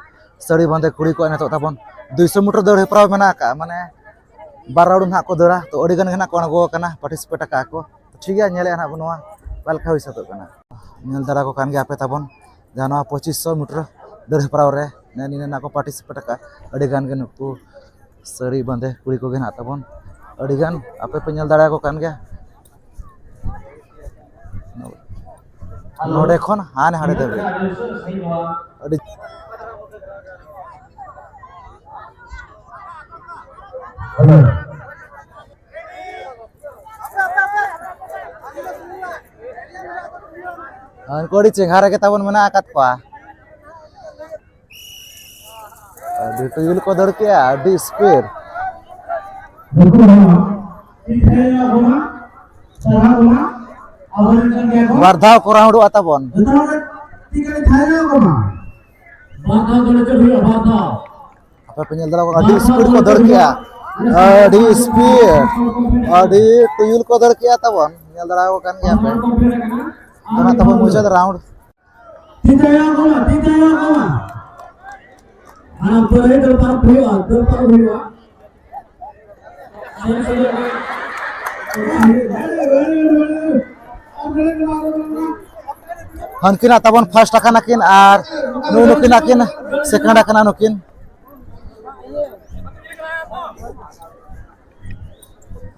ᱥᱟᱹᱲᱤ ᱵᱟᱸᱫᱮ ᱠᱩᱲᱤ ᱠᱚᱣᱟᱜ ᱱᱤᱛᱚᱜ ᱛᱟᱵᱚᱱ ᱫᱩᱭᱥᱚ ᱢᱤᱴᱟᱨ ᱫᱟᱹᱲ ᱦᱮᱯᱨᱟᱣ ᱢᱮᱱᱟᱜ ᱟᱠᱟᱫᱼᱟ᱾ ᱢᱟᱱᱮ ᱵᱟᱨ ᱨᱟᱣᱩᱱᱰ ᱱᱟᱜ ᱠᱚ ᱫᱟᱹᱲᱟ᱾ ᱛᱚ ᱟᱹᱰᱤ ᱜᱟᱱ ᱜᱮ ᱱᱟᱜ ᱠᱚ ᱟᱬᱜᱚ ᱟᱠᱟᱱᱟ, ᱯᱟᱨᱴᱤᱥᱤᱯᱮᱴ ᱟᱠᱟᱫᱼᱟ ᱠᱚ᱾ ᱴᱷᱤᱠ ᱜᱮᱭᱟ, ᱧᱮᱞᱮᱫᱼᱟ ᱱᱟᱜ ᱵᱚᱱ ᱱᱚᱣᱟ ᱚᱠᱟ ᱞᱮᱠᱟ ᱦᱩᱭ ᱥᱟᱹᱛᱚᱜ ᱠᱟᱱᱟ᱾ ᱧᱮᱞ ᱫᱟᱨᱟ ᱠᱚ ᱠᱟᱱ ᱜᱮᱭᱟ ᱟᱯᱮ ᱛᱟᱵᱚᱱ, ᱡᱟᱦᱟᱸ ᱱᱚᱣᱟ ᱯᱚᱸᱪᱤᱥ ᱥᱚ ᱢᱤᱴᱟᱨ ᱫᱟᱹᱲ ᱦᱮᱯᱨᱟᱣ ᱨᱮ ᱱᱮ ᱱᱤᱱᱟᱹᱜ ᱱᱟᱜ ᱠᱚ ᱯᱟᱨᱴᱤᱥᱤᱯᱮᱴ ᱟᱠᱟᱫᱼᱟ᱾ ᱟᱹᱰᱤ ᱜᱟᱱ ᱜᱮ ᱱᱩᱠᱩ ᱥᱟᱹᱲᱤ ᱵᱟᱸᱫᱮ ᱠᱩᱲᱤ ᱠᱚᱜᱮ ᱱᱟᱜ ᱛᱟᱵᱚᱱ ᱟᱹᱰᱤ ᱜᱟᱱ ᱟᱯᱮ ᱯᱮ ᱧᱮᱞ ᱫᱟᱲᱮᱭᱟᱠᱚ ᱠᱟᱱ ᱜᱮᱭᱟ᱾ ᱱᱚᱰᱮ ᱠᱷᱚᱱ ᱦᱟᱱᱮ ᱦᱟᱸᱰᱮ ᱫᱷᱟᱹᱵᱤᱡ ᱟᱹᱰᱤ ᱩᱱᱠᱩ ᱟᱹᱰᱤ ᱪᱮᱸᱜᱷᱟ ᱨᱮᱜᱮ ᱛᱟᱵᱚᱱ ᱢᱮᱱᱟᱜ ᱟᱠᱟᱫ ᱠᱚᱣᱟ᱾ ᱟᱹᱰᱤ ᱴᱩᱭᱩᱞ ᱠᱚ ᱫᱟᱹᱲ ᱠᱮᱜᱼᱟ, ᱟᱹᱰᱤ ᱥᱯᱤᱰ᱾ ᱵᱟᱨ ᱫᱷᱟᱣ ᱠᱚ ᱨᱟᱣᱩᱱᱰᱚᱜᱼᱟ ᱛᱟᱵᱚᱱ᱾ ᱛᱤ ᱠᱟᱹᱴᱤᱡ ᱛᱷᱟᱭᱚ ᱠᱚᱢᱟ᱾ ᱵᱟᱨ ᱫᱷᱟᱣ ᱫᱟᱹᱲ ᱦᱚᱪᱚ ᱦᱩᱭᱩᱜᱼᱟ, ᱵᱟᱨ ᱫᱷᱟᱣ᱾ ᱟᱯᱮ ᱯᱮ ᱧᱮᱞ ᱫᱟᱲᱮᱭᱟᱜ ᱠᱟᱱᱟ, ᱟᱹᱰᱤ ᱥᱯᱤᱰ ᱠᱚ ᱫᱟᱹᱲ ᱠᱮᱜᱼᱟ, ᱟᱹᱰᱤ ᱥᱯᱤᱰ, ᱟᱹᱰᱤ ᱴᱩᱭᱩᱞ ᱠᱚ ᱫᱟᱹᱲ ᱠᱮᱜᱼᱟ ᱛᱟᱵᱚᱱ, ᱧᱮᱞ ᱫᱟᱲᱮᱭᱟᱠᱚ ᱠᱟᱱ ᱜᱮᱭᱟ ᱯᱮ᱾ ᱚᱱᱟ ᱛᱟᱵᱚᱱ ᱢᱩᱪᱟᱹᱫ ᱨᱟᱣᱩᱱᱰ᱾ ᱛᱤ ᱛᱟᱭᱚᱢ ᱠᱚᱢᱟ, ᱛᱤ ᱛᱟᱭᱚᱢ ᱠᱚᱢᱟ᱾ ᱦᱟᱱᱟ ᱯᱟᱹᱨᱤ ᱫᱚᱨᱠᱟᱨ ᱦᱩᱭᱩᱜᱼᱟ, ᱫᱚᱨᱠᱟᱨ ᱦᱩᱭᱩᱜᱼᱟ᱾ ᱦᱟᱱᱠᱤᱱᱟᱜ ᱛᱟᱵᱚᱱ ᱯᱷᱟᱥᱴ ᱟᱠᱟᱱᱟ ᱠᱤᱱ ᱟᱨ ᱱᱩᱭ ᱱᱩᱠᱤᱱᱟᱜ ᱠᱤᱱ ᱥᱮᱠᱮᱱᱰ ᱟᱠᱟᱱᱟ ᱱᱩᱠᱤᱱ᱾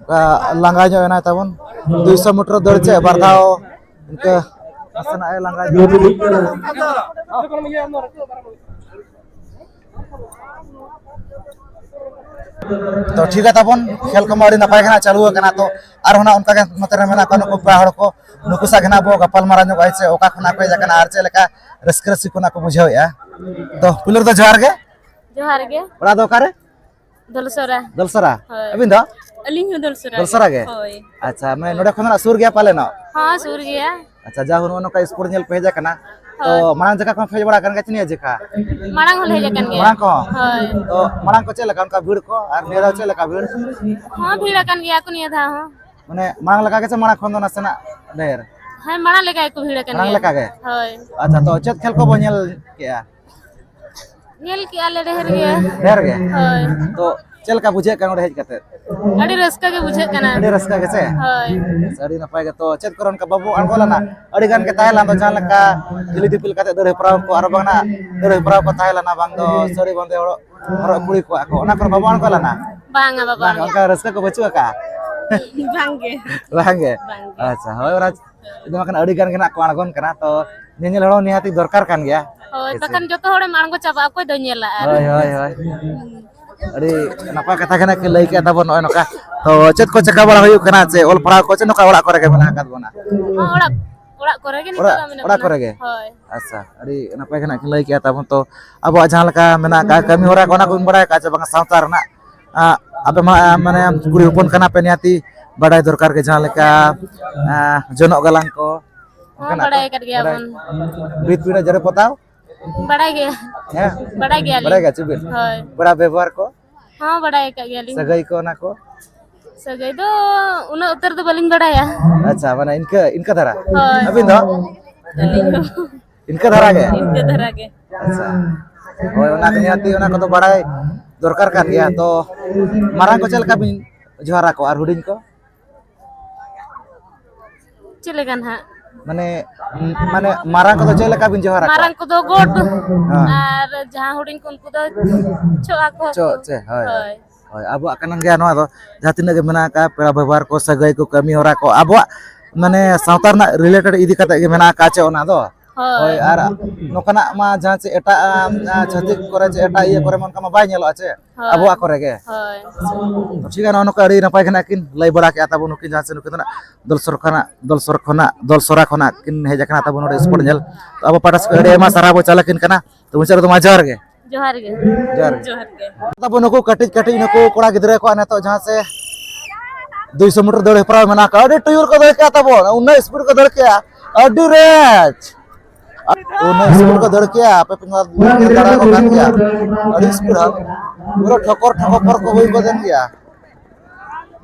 ᱚᱱᱠᱟ ᱞᱟᱸᱜᱟ ᱧᱚᱜ ᱮᱱᱟᱭ ᱛᱟᱵᱚᱱ, ᱫᱩᱭᱥᱚ ᱢᱤᱴᱟᱨ ᱫᱟᱹᱲ ᱪᱮ ᱵᱟᱨ ᱫᱷᱟᱣ ᱤᱱᱠᱟᱹ ᱱᱟᱥᱮᱱᱟᱜ ᱮ ᱞᱟᱸᱜᱟ ᱧᱚᱜ᱾ ᱛᱚ ᱴᱷᱤᱠ ᱜᱮᱭᱟ ᱛᱟᱵᱚᱱ, ᱠᱷᱮᱞ ᱠᱚᱢᱟ ᱟᱹᱰᱤ ᱱᱟᱯᱟᱭ ᱜᱮ ᱱᱟᱜ ᱪᱟᱹᱞᱩ ᱟᱠᱟᱱᱟ᱾ ᱛᱚ ᱟᱨᱦᱚᱸ ᱱᱟᱜ ᱚᱱᱠᱟ ᱜᱮ ᱱᱚᱛᱮ ᱨᱮ ᱢᱮᱱᱟᱜ ᱠᱚᱣᱟ ᱱᱩᱠᱩ ᱯᱮᱲᱟ ᱦᱚᱲ ᱠᱚ, ᱱᱩᱠᱩ ᱥᱟᱶ ᱜᱮ ᱱᱟᱜ ᱵᱚ ᱜᱟᱯᱟᱞ ᱢᱟᱨᱟᱣ ᱧᱚᱜᱼᱟ ᱥᱮ ᱚᱠᱟ ᱠᱷᱚᱱᱟᱜ ᱯᱮ ᱦᱮᱡ ᱟᱠᱟᱱᱟ ᱟᱨ ᱪᱮᱫ ᱞᱮᱠᱟ ᱨᱟᱹᱥᱠᱟᱹ ᱨᱟᱹᱥᱠᱟᱹ ᱠᱚ ᱱᱟᱜ ᱠᱚ ᱵᱩᱡᱷᱟᱹᱣᱮᱫᱼᱟ᱾ ᱛᱚ ᱯᱩᱭᱞᱩ ᱨᱮᱫᱚ ᱡᱚᱦᱟᱨ ᱜᱮ᱾ ᱡᱚᱦᱟᱨ ᱜᱮ᱾ ᱚᱲᱟᱜ ᱫᱚ ᱚᱠᱟᱨᱮ? ᱫᱚᱞᱥᱚᱨᱟ᱾ ᱫᱚᱞᱥᱚᱨᱟ? ᱦᱳᱭ᱾ ᱟᱹᱵᱤᱱ ᱫᱚ? ᱟᱹᱞᱤᱧ ᱦᱚᱸ ᱫᱚᱞᱥᱚᱨᱟ ᱜᱮ᱾ ᱫᱚᱞᱥᱚᱨᱟ ᱜᱮ? ᱦᱳᱭ᱾ ᱟᱪᱪᱷᱟ, ᱢᱟᱱᱮ ᱱᱚᱰᱮ ᱠᱷᱚᱱ ᱫᱚ ᱱᱟᱜ ᱥᱩᱨ ᱜᱮᱭᱟ ᱯᱟᱞᱮᱱᱚᱜ? ᱦᱚᱸ, ᱥᱩᱨ ᱜᱮᱭᱟ᱾ ᱟᱪᱪᱷᱟ, ᱡᱟ ᱦᱚᱸ ᱱᱚᱜᱼᱚ ᱱᱚᱝᱠᱟ ᱥᱯᱳᱨᱴ ᱧᱮᱞ ᱯᱮ ᱦᱮᱡ ᱟᱠᱟᱱᱟ, ᱛᱚ ᱦᱳᱭ᱾ ᱢᱟᱲᱟᱝ ᱡᱟᱭᱜᱟ ᱠᱷᱚᱱ ᱯᱮ ᱦᱮᱡ ᱵᱟᱲᱟ ᱟᱠᱟᱱ ᱜᱮᱭᱟ ᱪᱮ ᱱᱤᱭᱟᱹ ᱡᱟᱭᱜᱟ? ᱢᱟᱲᱟᱝ ᱦᱚᱸᱞᱮ ᱦᱮᱡ ᱟᱠᱟᱱ ᱜᱮᱭᱟ᱾ ᱢᱟᱲᱟᱝ ᱠᱚᱦᱚᱸ? ᱦᱳᱭ᱾ ᱛᱚ ᱢᱟᱲᱟᱝ ᱠᱚ ᱪᱮᱫ ᱞᱮᱠᱟ ᱚᱱᱠᱟ ᱵᱷᱤᱲ ᱠᱚ ᱟᱨ ᱱᱤᱭᱟᱹ ᱫᱷᱟᱣ ᱪᱮᱫ ᱞᱮᱠᱟ ᱵᱷᱤᱲ? ᱦᱚᱸ, ᱵᱷᱤᱲ ᱟᱠᱟᱱ ᱜᱮᱭᱟ ᱠᱚ ᱱᱤᱭᱟᱹ ᱫᱷᱟᱣ ᱦᱚᱸ᱾ ᱢᱟᱱᱮ ᱢᱟᱲᱟᱝ ᱞᱮᱠᱟ ᱜᱮ ᱥᱮ ᱢᱟᱲᱟᱝ ᱠᱷᱚᱱ ᱫᱚ ᱱᱟᱥᱮᱱᱟᱜ ᱰᱷᱮᱨ? ᱦᱮᱸ, ᱢᱟᱲᱟᱝ ᱞᱮᱠᱟ ᱜᱮᱠᱚ ᱵᱷᱤᱲ ᱟᱠᱟᱱ ᱢᱟᱲᱟᱝ ᱜᱮᱭᱟ᱾ ᱞᱮᱠᱟ ᱜᱮ? ᱦᱳᱭ᱾ ᱟᱪᱪᱷᱟ, ᱛᱚ ᱪᱮᱫ ᱠᱷᱮᱞ ᱠᱚᱵᱚ ᱧᱮᱞ ᱠᱮᱜᱼᱟ? ᱧᱮᱞ ᱠᱮᱜᱼᱟ ᱞᱮ ᱰᱷᱮᱨ ᱜᱮ᱾ ᱰᱷᱮᱨ ᱜᱮ? ᱦᱳᱭ᱾ ᱛᱚ ᱪᱮᱫ ᱞᱮᱠᱟ ᱵᱩᱡᱷᱟᱹᱜ ᱠᱟᱱᱟ ᱚᱸᱰᱮ ᱦᱮᱡ ᱠᱟᱛᱮ? ᱟᱹᱰᱤ ᱨᱟᱹᱥᱠᱟᱹ ᱜᱮ ᱵᱩᱡᱷᱟᱹᱜ ᱠᱟᱱᱟ᱾ ᱟᱹᱰᱤ ᱨᱟᱹᱥᱠᱟᱹ ᱜᱮ ᱥᱮ? ᱦᱳᱭ᱾ ᱟᱹᱰᱤ ᱱᱟᱯᱟᱭ ᱜᱮ᱾ ᱛᱚ ᱪᱮᱫ ᱠᱚᱨᱮ ᱚᱱᱠᱟ ᱵᱟᱵᱚ ᱟᱬᱜᱚ ᱞᱮᱱᱟ? ᱟᱹᱰᱤ ᱜᱟᱱ ᱜᱮ ᱛᱟᱦᱮᱸ ᱞᱮᱱ ᱫᱚ, ᱡᱟᱦᱟᱸ ᱞᱮᱠᱟ ᱦᱤᱞᱤ ᱫᱤᱯᱤᱞ ᱠᱟᱛᱮ ᱫᱟᱹᱲ ᱦᱮᱯᱨᱟᱣ ᱠᱚ, ᱟᱨ ᱵᱟᱝ ᱱᱟᱜ ᱫᱟᱹᱲ ᱦᱮᱯᱨᱟᱣ ᱠᱚ ᱛᱟᱦᱮᱸ ᱞᱮᱱᱟ, ᱵᱟᱝ ᱫᱚ ᱥᱟᱹᱲᱤ ᱵᱟᱸᱫᱮ ᱦᱚᱲ ᱦᱚᱨᱚᱜ ᱠᱩᱲᱤ ᱠᱚᱣᱟᱜ ᱠᱚ, ᱚᱱᱟ ᱠᱚᱨᱮ ᱵᱟᱵᱚ ᱟᱬᱜᱚ ᱞᱮᱱᱟ? ᱵᱟᱝᱟ ᱵᱟᱵᱟ᱾ ᱵᱟᱝ, ᱚᱱᱠᱟ ᱨᱟᱹᱥᱠᱟᱹ ᱠᱚ ᱵᱟᱹᱪᱩᱜ ᱟᱠᱟᱜᱼᱟ? ᱵᱟᱝᱜᱮ᱾ ᱵᱟᱝᱜᱮ? ᱵᱟᱝᱜᱮ᱾ ᱟᱪᱪᱷᱟ, ᱦᱳᱭ, ᱚᱱᱟ ᱫᱚ ᱵᱟᱠᱷᱟᱱ ᱟᱹᱰᱤ ᱜᱟᱱ ᱜᱮ ᱱᱟᱜ ᱠᱚ ᱟᱬᱜᱚᱱ ᱠᱟᱱᱟ, ᱛᱚ ᱧᱮᱧᱮᱞ ᱦᱚᱲ ᱱᱤᱦᱟᱹᱛᱤ ᱫᱚᱨᱠᱟᱨ ᱠᱟᱱ ᱜᱮᱭᱟ᱾ ᱦᱳᱭ, ᱦᱮᱸ ᱥᱮ? ᱵᱟᱠᱷᱟᱱ ᱡᱚᱛᱚ ᱦᱚᱲᱮᱢ ᱟᱬᱜᱚ ᱪᱟᱵᱟᱜᱼᱟ, ᱚᱠᱚᱭ ᱫᱚᱭ ᱧᱮᱞᱟ ᱟᱨ? ᱦᱳᱭ, ᱦᱳᱭ, ᱦᱳᱭ᱾ ᱟᱹᱰᱤ ᱱᱟᱯᱟᱭ ᱠᱟᱛᱷᱟ ᱜᱮ ᱱᱟᱜ ᱠᱤᱱ ᱞᱟᱹᱭ ᱠᱮᱫ ᱛᱟᱵᱚᱱ ᱱᱚᱜᱼᱚᱭ ᱱᱚᱝᱠᱟ᱾ ᱛᱚ ᱪᱮᱫ ᱠᱚ ᱪᱮᱠᱟ ᱵᱟᱲᱟ ᱦᱩᱭᱩᱜ ᱠᱟᱱᱟ, ᱪᱮ ᱚᱞ ᱯᱟᱲᱦᱟᱣ ᱠᱚ ᱪᱮᱫ ᱱᱚᱝᱠᱟ ᱚᱲᱟᱜ ᱠᱚᱨᱮ ᱜᱮ ᱢᱮᱱᱟᱜ ᱟᱠᱟᱫ ᱵᱚᱱᱟ? ᱦᱚᱸ, ᱚᱲᱟᱜ, ᱚᱲᱟᱜ ᱠᱚᱨᱮ ᱜᱮ ᱱᱤᱛᱚᱜ ᱚᱲᱟᱜ, ᱫᱚ ᱢᱮᱱᱟᱜ ᱚᱲᱟᱜ ᱵᱚᱱᱟ᱾ ᱠᱚᱨᱮ ᱜᱮ? ᱦᱳᱭ᱾ ᱟᱪᱪᱷᱟ, ᱟᱹᱰᱤ ᱱᱟᱯᱟᱭ ᱜᱮ ᱱᱟᱜ ᱠᱤᱱ ᱞᱟᱹᱭ ᱠᱮᱫᱼᱟ ᱛᱟᱵᱚᱱ᱾ ᱛᱚ ᱟᱵᱚᱣᱟᱜ ᱡᱟᱦᱟᱸ ᱞᱮᱠᱟ ᱢᱮᱱᱟᱜ ᱟᱠᱟᱫ ᱠᱟᱹᱢᱤ ᱦᱚᱨᱟ ᱠᱚ, ᱚᱱᱟ ᱠᱚᱵᱤᱱ ᱵᱟᱲᱟᱭ ᱟᱠᱟᱫ ᱪᱮ ᱵᱟᱝᱟ ᱥᱟᱶᱛᱟ ᱨᱮᱱᱟᱜ? ᱟᱸ, ᱟᱯᱮ ᱢᱟ, ᱟᱸ, ᱢᱟᱱᱮ ᱠᱩᱲᱤ ᱦᱚᱯᱚᱱ ᱠᱟᱱᱟ ᱯᱮ, ᱱᱤᱦᱟᱹᱛᱤ ᱵᱟᱰᱟᱭ ᱫᱚᱨᱠᱟᱨ ᱜᱮ, ᱡᱟᱦᱟᱸ ᱞᱮᱠᱟ, ᱟᱸ, ᱡᱚᱱᱚᱜ ᱜᱟᱞᱟᱝ ᱠᱚ, ᱦᱚᱸ, ᱚᱱᱠᱟᱱᱟᱜ ᱵᱟᱲᱟᱭ ᱠᱚ? ᱟᱠᱟᱫ ᱜᱮᱭᱟ ᱵᱟᱲᱟᱭ᱾ ᱵᱚᱱ᱾ ᱵᱷᱤᱛ ᱯᱤᱸᱰᱟᱹ ᱡᱮᱨᱮᱲ ᱯᱚᱛᱟᱣ? ᱵᱟᱲᱟᱭ ᱜᱮᱭᱟ᱾ ᱦᱮᱸ? ᱵᱟᱲᱟᱭ ᱜᱮᱭᱟᱞᱤᱧ᱾ ᱵᱟᱲᱟᱭ ᱜᱮᱭᱟ ᱪᱮ ᱵᱤᱱ? ᱦᱳᱭ᱾ ᱯᱮᱲᱟ ᱵᱮᱵᱚᱦᱟᱨ ᱠᱚ? ᱦᱚᱸ, ᱵᱟᱲᱟᱭ ᱟᱠᱟᱫ ᱜᱮᱭᱟᱞᱤᱧ᱾ ᱥᱟᱹᱜᱟᱹᱭ ᱠᱚ ᱚᱱᱟ ᱠᱚ? ᱥᱟᱹᱜᱟᱹᱭ ᱫᱚ ᱩᱱᱟᱹᱜ ᱩᱛᱟᱹᱨ ᱫᱚ ᱵᱟᱹᱞᱤᱧ ᱵᱟᱲᱟᱭᱟ᱾ ᱟᱪᱪᱷᱟ, ᱢᱟᱱᱮ ᱤᱱᱠᱟᱹ, ᱤᱱᱠᱟᱹ ᱫᱷᱟᱨᱟ? ᱦᱳᱭ᱾ ᱟᱹᱵᱤᱱ ᱫᱚ? ᱟᱹᱞᱤᱧ ᱦᱚᱸ᱾ ᱤᱱᱠᱟᱹ ᱫᱷᱟᱨᱟ ᱜᱮ? ᱤᱱᱠᱟᱹ ᱫᱷᱟᱨᱟ ᱜᱮ᱾ ᱟᱪᱪᱷᱟ᱾ ᱦᱳᱭ, ᱚᱱᱟ ᱱᱤᱦᱟᱹᱛᱤ ᱚᱱᱟ ᱠᱚᱫᱚ ᱵᱟᱲᱟᱭ ᱫᱚᱨᱠᱟᱨ ᱠᱟᱱ ᱜᱮᱭᱟ᱾ ᱛᱚ, ᱢᱟᱨᱟᱝ ᱠᱚ ᱪᱮᱫ ᱞᱮᱠᱟ ᱵᱤᱱ ᱡᱚᱦᱟᱨ ᱟᱠᱚᱣᱟ ᱟᱨ ᱦᱩᱰᱤᱧ ᱠᱚ? ᱪᱮᱫ ᱞᱮᱠᱟ ᱱᱟᱦᱟᱜ? ᱢᱟᱱᱮ, ᱢᱟᱱᱮ ᱢᱟᱨᱟᱝ ᱠᱚᱫᱚ ᱪᱮᱫ ᱞᱮᱠᱟ ᱵᱤᱱ ᱡᱚᱦᱟᱨ ᱟᱠᱚᱣᱟ? ᱢᱟᱨᱟᱝ ᱠᱚᱫᱚ ᱜᱚᱰ, ᱦᱮᱸ᱾ ᱟᱨ ᱡᱟᱦᱟᱸ ᱦᱩᱰᱤᱧ ᱠᱚ ᱩᱱᱠᱩ ᱫᱚ ᱪᱷᱚᱜ ᱟᱠᱚ᱾ ᱪᱷᱚᱜ, ᱪᱮ, ᱦᱳᱭ, ᱦᱳᱭ᱾ ᱦᱳᱭ᱾ ᱦᱳᱭ, ᱟᱵᱚᱣᱟᱜ ᱠᱟᱱᱟ ᱜᱮᱭᱟ ᱱᱚᱣᱟ ᱫᱚ, ᱡᱟᱦᱟᱸ ᱛᱤᱱᱟᱹᱜ ᱜᱮ ᱢᱮᱱᱟᱜ ᱟᱠᱟᱫ ᱯᱮᱲᱟ ᱵᱮᱵᱚᱦᱟᱨ ᱠᱚ, ᱥᱟᱹᱜᱟᱹᱭ ᱠᱚ, ᱠᱟᱹᱢᱤ ᱦᱚᱨᱟ ᱠᱚ, ᱟᱵᱚᱣᱟᱜ ᱢᱟᱱᱮ ᱥᱟᱶᱛᱟ ᱨᱮᱱᱟᱜ related ᱤᱫᱤ ᱠᱟᱛᱮ ᱜᱮ ᱢᱮᱱᱟᱜ ᱟᱠᱟᱫ ᱪᱮ ᱚᱱᱟ ᱫᱚ? ᱦᱳᱭ᱾ ᱦᱳᱭ, ᱟᱨ ᱱᱚᱝᱠᱟᱱᱟᱜ ᱢᱟ ᱡᱟᱦᱟᱸ ᱪᱮ ᱮᱴᱟᱜ, ᱟᱢ, ᱟᱸ, ᱪᱷᱟᱹᱛᱤᱠ ᱠᱚᱨᱮ ᱪᱮ ᱮᱴᱟᱜ ᱤᱭᱟᱹ ᱠᱚᱨᱮ ᱢᱟ ᱚᱱᱠᱟ ᱢᱟ ᱵᱟᱭ ᱧᱮᱞᱚᱜᱼᱟ ᱪᱮ? ᱦᱳᱭ᱾ ᱟᱵᱚᱣᱟᱜ ᱠᱚᱨᱮ ᱜᱮ᱾ ᱦᱳᱭ᱾ ᱴᱷᱤᱠ ᱜᱮᱭᱟ, ᱱᱚᱜᱼᱚ ᱱᱚᱝᱠᱟ ᱟᱹᱰᱤ ᱱᱟᱯᱟᱭ ᱜᱮ ᱱᱟᱜ ᱠᱤᱱ ᱞᱟᱹᱭ ᱵᱟᱲᱟ ᱠᱮᱫᱼᱟ ᱛᱟᱵᱚᱱ ᱱᱩᱠᱤᱱ ᱡᱟᱦᱟᱸ ᱪᱮ ᱱᱩᱠᱤᱱ ᱫᱚ ᱱᱟᱜ ᱫᱚᱞ ᱥᱚᱨ ᱠᱷᱚᱱᱟᱜ, ᱫᱚᱞ ᱥᱚᱨ ᱠᱷᱚᱱᱟᱜ, ᱫᱚᱞ ᱥᱚᱨᱟ ᱠᱷᱚᱱᱟᱜ ᱠᱤᱱ ᱦᱮᱡ ᱟᱠᱟᱱᱟ ᱛᱟᱵᱚᱱ ᱱᱚᱰᱮ sport ᱧᱮᱞ᱾ ᱛᱚ ᱟᱵᱚ ᱯᱟᱦᱴᱟ ᱥᱮᱫ ᱠᱷᱚᱱ ᱟᱹᱰᱤ ᱟᱭᱢᱟ ᱥᱟᱨᱦᱟᱣ ᱵᱚᱱ ᱪᱟᱞ ᱟᱹᱠᱤᱱ ᱠᱟᱱᱟ᱾ ᱛᱚ ᱢᱩᱪᱟᱹᱫ ᱨᱮᱫᱚ ᱢᱟ ᱡᱚᱦᱟᱨ ᱜᱮ᱾ ᱡᱚᱦᱟᱨ ᱜᱮ᱾ ᱡᱚᱦᱟᱨ ᱜᱮ᱾ ᱡᱚᱦᱟᱨ ᱜᱮ᱾ ᱛᱟᱵᱚ ᱱᱩᱠᱩ ᱠᱟᱹᱴᱤᱡ ᱠᱟᱹᱴᱤᱡ ᱱᱩᱠᱩ ᱠᱚᱲᱟ ᱜᱤᱫᱽᱨᱟᱹ ᱠᱚᱣᱟᱜ ᱱᱤᱛᱚᱜ ᱡᱟᱦᱟᱸ ᱥᱮ ᱫᱩᱭᱥᱚ meter ᱫᱟᱹᱲ ᱦᱮᱯᱨᱟᱣ ᱢᱮᱱᱟᱜ ᱟᱠᱟᱫ, ᱟᱹᱰᱤ ᱴᱩᱭᱩᱨ ᱠᱚ ᱫᱟᱹᱲ ᱠᱮᱜᱼᱟ ᱛᱟᱵᱚᱱ, ᱩᱱᱟᱹᱜ speed ᱠᱚ ᱫᱟᱹᱲ ᱠᱮᱜᱼᱟ, ᱟᱹᱰᱤ ᱨᱮᱡᱽ᱾ ᱩᱱᱟᱹᱜ speed ᱠᱚ ᱫᱟᱹᱲ ᱠᱮᱜᱼᱟ, ᱟᱯᱮ ᱯᱮ ᱧᱮᱞ ᱫᱟᱲᱮ ᱟᱠᱚ ᱠᱟᱱ ᱜᱮᱭᱟ, ᱟᱹᱰᱤ speed ᱦᱟᱸᱜ᱾ ᱯᱩᱨᱟᱹ ᱴᱷᱚᱠᱚᱨ ᱴᱷᱚᱠᱚᱨ ᱠᱚ ᱦᱩᱭ ᱜᱚᱫ ᱮᱱ ᱜᱮᱭᱟ᱾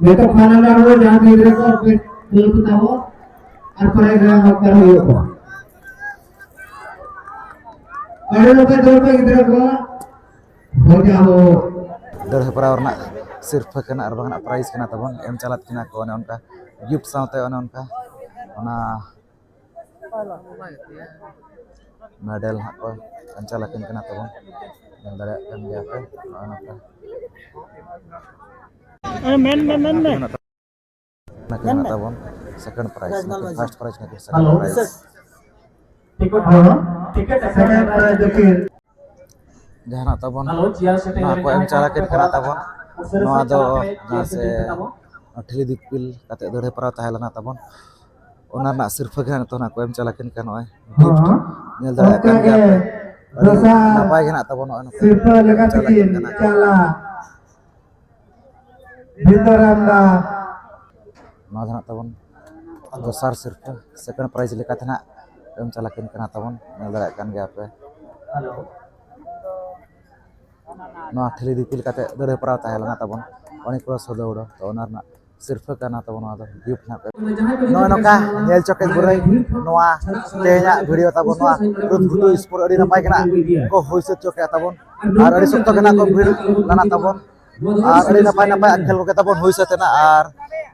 ᱱᱤᱛᱚᱜ final round ᱨᱮ ᱡᱟᱦᱟᱸ ᱜᱤᱫᱽᱨᱟᱹ ᱠᱚ ᱟᱯᱮ ᱠᱷᱮᱞ ᱯᱮ ᱛᱟᱵᱚ, ᱟᱨ ᱯᱚᱨᱮ ᱜᱮ ᱦᱟᱸᱜ ᱠᱟᱹᱢᱤ ᱦᱩᱭᱩᱜᱼᱟ᱾ ᱟᱹᱰᱤ ᱱᱟᱯᱟᱭ ᱫᱟᱹᱲ ᱯᱮ ᱜᱤᱫᱽᱨᱟᱹ ᱠᱚ᱾ ᱦᱳᱭ, ᱟᱵᱚ ᱫᱟᱹᱲ ᱦᱮᱯᱨᱟᱣ ᱨᱮᱱᱟᱜ ᱥᱤᱨᱯᱷᱟᱹ ᱠᱟᱱᱟ ᱟᱨ ᱵᱟᱝ ᱱᱟᱜ prize ᱠᱟᱱᱟ ᱛᱟᱵᱚᱱ, ᱮᱢ ᱪᱟᱞᱟᱜ ᱠᱟᱱᱟ ᱠᱚ ᱚᱱᱮ ᱚᱱᱠᱟ gift ᱥᱟᱶᱛᱮ ᱚᱱᱮ ᱚᱱᱠᱟ ᱚᱱᱟ medal ᱦᱟᱸᱜ ᱠᱚ ᱮᱢ ᱪᱟᱞᱟᱜ ᱠᱟᱱᱟ ᱛᱟᱵᱚᱱ᱾ ᱧᱮᱞ ᱫᱟᱲᱮᱭᱟᱜ ᱠᱟᱱ ᱜᱮᱭᱟ ᱯᱮ ᱱᱚᱜᱼᱚᱭ ᱱᱚᱝᱠᱟ᱾ ᱢᱮᱱ ᱢᱮ, ᱢᱮᱱ ᱢᱮ᱾ ᱱᱟᱹᱠᱤᱱ ᱢᱮᱱ ᱢᱮ᱾ ᱛᱟᱵᱚᱱ second prize, ᱱᱟᱹᱠᱤᱱ first prize, ᱱᱟᱹᱠᱤᱱ second prize᱾ Ticket ᱫᱚ, ᱴᱤᱠᱤᱴ second prize ᱫᱚ ᱠᱤᱱ ᱡᱟᱦᱟᱱᱟᱜ ᱛᱟᱵᱚᱱ, ᱱᱚᱣᱟ ᱠᱚ ᱮᱢ ᱪᱟᱞ ᱟᱹᱠᱤᱱ ᱠᱟᱱᱟ ᱛᱟᱵᱚᱱ᱾ ᱱᱚᱣᱟ ᱫᱚ ᱡᱟᱦᱟᱸ ᱥᱮ ᱴᱷᱤᱞᱤ ᱫᱤᱯᱤᱞ ᱠᱟᱛᱮ ᱫᱟᱹᱲ ᱦᱮᱯᱨᱟᱣ ᱛᱟᱦᱮᱸ ᱞᱮᱱᱟ ᱛᱟᱵᱚᱱ, ᱚᱱᱟ ᱨᱮᱱᱟᱜ ᱥᱤᱨᱯᱷᱟᱹ ᱜᱮ ᱦᱟᱸᱜ ᱱᱤᱛᱚᱜ ᱱᱟᱜ ᱠᱚ ᱮᱢ ᱪᱟᱞ ᱟᱹᱠᱤᱱ ᱠᱟᱱᱟ᱾ ᱱᱚᱜᱼᱚᱭ gift ᱧᱮᱞ ᱫᱟᱲᱮᱭᱟᱜ ᱠᱟᱱ ᱜᱮᱭᱟ ᱯᱮ, ᱟᱹᱰᱤ ᱱᱟᱯᱟᱭ ᱜᱮ ᱱᱟᱜ ᱛᱟᱵᱚᱱ ᱱᱚᱜᱼᱚᱭ ᱱᱚᱝᱠᱟ ᱥᱤᱨᱯᱷᱟᱹ ᱞᱮᱠᱟ ᱛᱮᱠᱤᱱ ᱪᱟᱞᱟᱜ᱾ ᱵᱷᱤᱛᱟᱹᱨᱟᱢ ᱫᱟ᱾ ᱱᱚᱣᱟ ᱫᱚ ᱱᱟᱜ ᱛᱟᱵᱚᱱ ᱫᱚᱥᱟᱨ ᱥᱤᱨᱯᱟᱹ, ᱥᱮᱠᱮᱱᱰ ᱯᱨᱟᱭᱤᱡᱽ ᱞᱮᱠᱟᱛᱮ ᱱᱟᱜ ᱮᱢ ᱪᱟᱞᱟᱜ ᱠᱟᱱ ᱠᱟᱱᱟ ᱛᱟᱵᱚᱱ, ᱧᱮᱞ ᱫᱟᱲᱮᱭᱟᱜ ᱠᱟᱱ ᱜᱮᱭᱟ ᱯᱮ᱾ ᱱᱚᱣᱟ ᱴᱷᱤᱞᱤ ᱫᱤᱯᱤᱞ ᱠᱟᱛᱮ ᱫᱟᱹᱲ ᱦᱮᱯᱨᱟᱣ ᱛᱟᱦᱮᱸ ᱞᱮᱱᱟ ᱛᱟᱵᱚᱱ, ᱚᱱᱤᱠᱩᱞᱟ ᱥᱚᱫᱚ ᱩᱰᱟᱹ᱾ ᱛᱚ ᱚᱱᱟ ᱨᱮᱱᱟᱜ ᱥᱤᱨᱯᱟᱹ ᱠᱟᱱᱟ ᱛᱟᱵᱚᱱ ᱱᱚᱣᱟ ᱫᱚ, ᱜᱤᱯᱷᱴ ᱱᱟᱜ ᱯᱮ᱾ ᱱᱚᱜᱼᱚᱭ ᱱᱚᱝᱠᱟ ᱧᱮᱞ ᱪᱚ ᱠᱮᱫ ᱵᱚᱱᱟᱹᱧ ᱱᱚᱣᱟ ᱛᱮᱦᱮᱧᱟᱜ ᱵᱷᱤᱰᱤᱭᱳ ᱛᱟᱵᱚᱱ, ᱱᱚᱣᱟ ᱨᱩᱫᱷᱜᱷᱩᱴᱩ ᱥᱯᱳᱨᱴ ᱟᱹᱰᱤ ᱱᱟᱯᱟᱭ ᱜᱮ ᱱᱟᱜ ᱠᱚ ᱦᱩᱭ ᱥᱟᱹᱛ ᱪᱚ ᱠᱮᱫᱼᱟ ᱛᱟᱵᱚᱱ, ᱟᱨ ᱟᱹᱰᱤ ᱥᱚᱠᱛᱚ ᱜᱮ ᱱᱟᱜ ᱠᱚ ᱵᱷᱤᱲ ᱞᱮᱱᱟ ᱛᱟᱵᱚᱱ, ᱟᱨ ᱟᱹᱰᱤ ᱱᱟᱯᱟᱭ ᱱᱟᱯᱟᱭ ᱠᱷᱮᱞ ᱠᱚᱜᱮ ᱛᱟᱵᱚᱱ ᱦᱩᱭ ᱥᱟᱹᱛ ᱮᱱᱟ, ᱟᱨ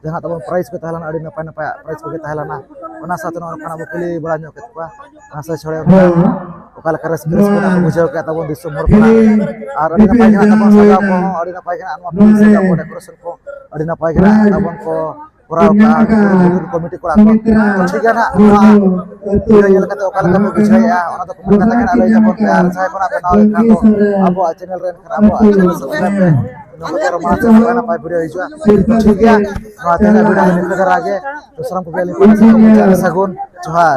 ᱡᱟᱦᱟᱸ ᱛᱟᱵᱚᱱ ᱯᱨᱟᱭᱤᱡᱽ ᱠᱚ ᱛᱟᱦᱮᱸ ᱞᱮᱱᱟ ᱟᱹᱰᱤ ᱱᱟᱯᱟᱭ ᱱᱟᱯᱟᱭ ᱯᱨᱟᱭᱤᱡᱽ ᱠᱚᱜᱮ ᱛᱟᱦᱮᱸ ᱞᱮᱱᱟ᱾ ᱚᱱᱟ ᱥᱟᱶᱛᱮ ᱱᱚᱜᱼᱚᱭ ᱱᱚᱝᱠᱟᱱᱟᱜ ᱵᱚ ᱠᱩᱞᱤ ᱵᱟᱲᱟ ᱧᱚᱜ ᱠᱮᱫ ᱠᱚᱣᱟ, ᱚᱱᱟ ᱥᱟᱶ ᱪᱷᱚᱲᱮ ᱚᱠᱟ ᱞᱮᱠᱟ ᱨᱟᱹᱥᱠᱟᱹ ᱨᱟᱹᱥᱠᱟᱹ ᱠᱚ ᱵᱩᱡᱷᱟᱹᱣ ᱠᱮᱫ ᱛᱟᱵᱚᱱ ᱫᱤᱥᱚᱢ ᱦᱚᱲ ᱠᱚ, ᱟᱨ ᱟᱹᱰᱤ ᱱᱟᱯᱟᱭ ᱜᱮ ᱱᱟᱜ ᱛᱟᱵᱚᱱ ᱥᱟᱡᱟᱣ ᱠᱚᱦᱚᱸ ᱟᱹᱰᱤ ᱱᱟᱯᱟᱭ ᱜᱮ ᱱᱟᱜ ᱱᱚᱣᱟ ᱯᱷᱤᱞᱢ ᱥᱟᱡᱟᱣ ᱠᱚ, ᱰᱮᱠᱳᱨᱮᱥᱚᱱ ᱠᱚ ᱟᱹᱰᱤ ᱱᱟᱯᱟᱭ ᱜᱮ ᱱᱟᱜ ᱛᱟᱵᱚᱱ ᱠᱚ ᱠᱚᱨᱟᱣ ᱠᱟᱜᱼᱟ ᱠᱚᱢᱤᱴᱤ ᱠᱚᱲᱟ ᱠᱚ᱾ ᱛᱚ ᱴᱷᱤᱠ ᱜᱮᱭᱟ ᱱᱟᱜ, ᱱᱚᱣᱟ ᱵᱷᱤᱰᱤᱭᱳ ᱧᱮᱞ ᱠᱟᱛᱮ ᱚᱠᱟ ᱞᱮᱠᱟ ᱯᱮ ᱵᱩᱡᱷᱟᱹᱣᱮᱫᱼᱟ ᱚᱱᱟ ᱫᱚ ᱠᱚᱢᱮᱱᱴ ᱠᱟᱛᱮ ᱜᱮ ᱱᱟᱜ ᱞᱟᱹᱭ ᱧᱟᱢᱚᱜ ᱯᱮ, ᱟᱨ ᱡᱟᱦᱟᱸᱭ ᱠᱚ ᱱᱟᱜ ᱯᱮ ᱱᱟᱣᱟ ᱜᱮ ᱠᱷᱟᱱ ᱫᱚ ᱟᱵᱚᱣᱟᱜ ᱪᱮᱱᱮᱞ ᱨᱮ ᱮᱱᱠᱷᱟᱱ ᱟᱵᱚᱣᱟᱜ ᱪᱮᱱᱮᱞ ᱥᱟᱵᱥᱠᱨᱟᱭᱤᱵ ᱯᱮ᱾ ᱱᱚᱝᱠᱟ ᱜᱮ ᱟᱨᱚ ᱢᱟᱲᱟᱝ ᱥᱮᱫ ᱱᱟᱯᱟᱭ ᱱᱟᱯᱟᱭ ᱵᱷᱤᱰᱤᱭᱳ ᱦᱤᱡᱩᱜᱼᱟ᱾ ᱴᱷᱤᱠ ᱜᱮᱭᱟ, ᱱᱚᱣᱟ ᱛᱮᱦᱮᱧᱟᱜ ᱵᱷᱤᱰᱤᱭᱳ ᱫᱚ ᱱᱤᱝᱠᱟᱹ ᱫᱷᱟᱨᱟ ᱜᱮ᱾ ᱛᱚ ᱥᱟᱱᱟᱢ ᱠᱚᱜᱮ ᱟᱹᱞᱤᱧ ᱯᱟᱦᱴᱟ ᱥᱮᱫ ᱠᱷᱚᱱ ᱢᱩᱪᱟᱹᱫ ᱨᱮ ᱥᱟᱹᱜᱩᱱ ᱡᱚᱦᱟᱨ᱾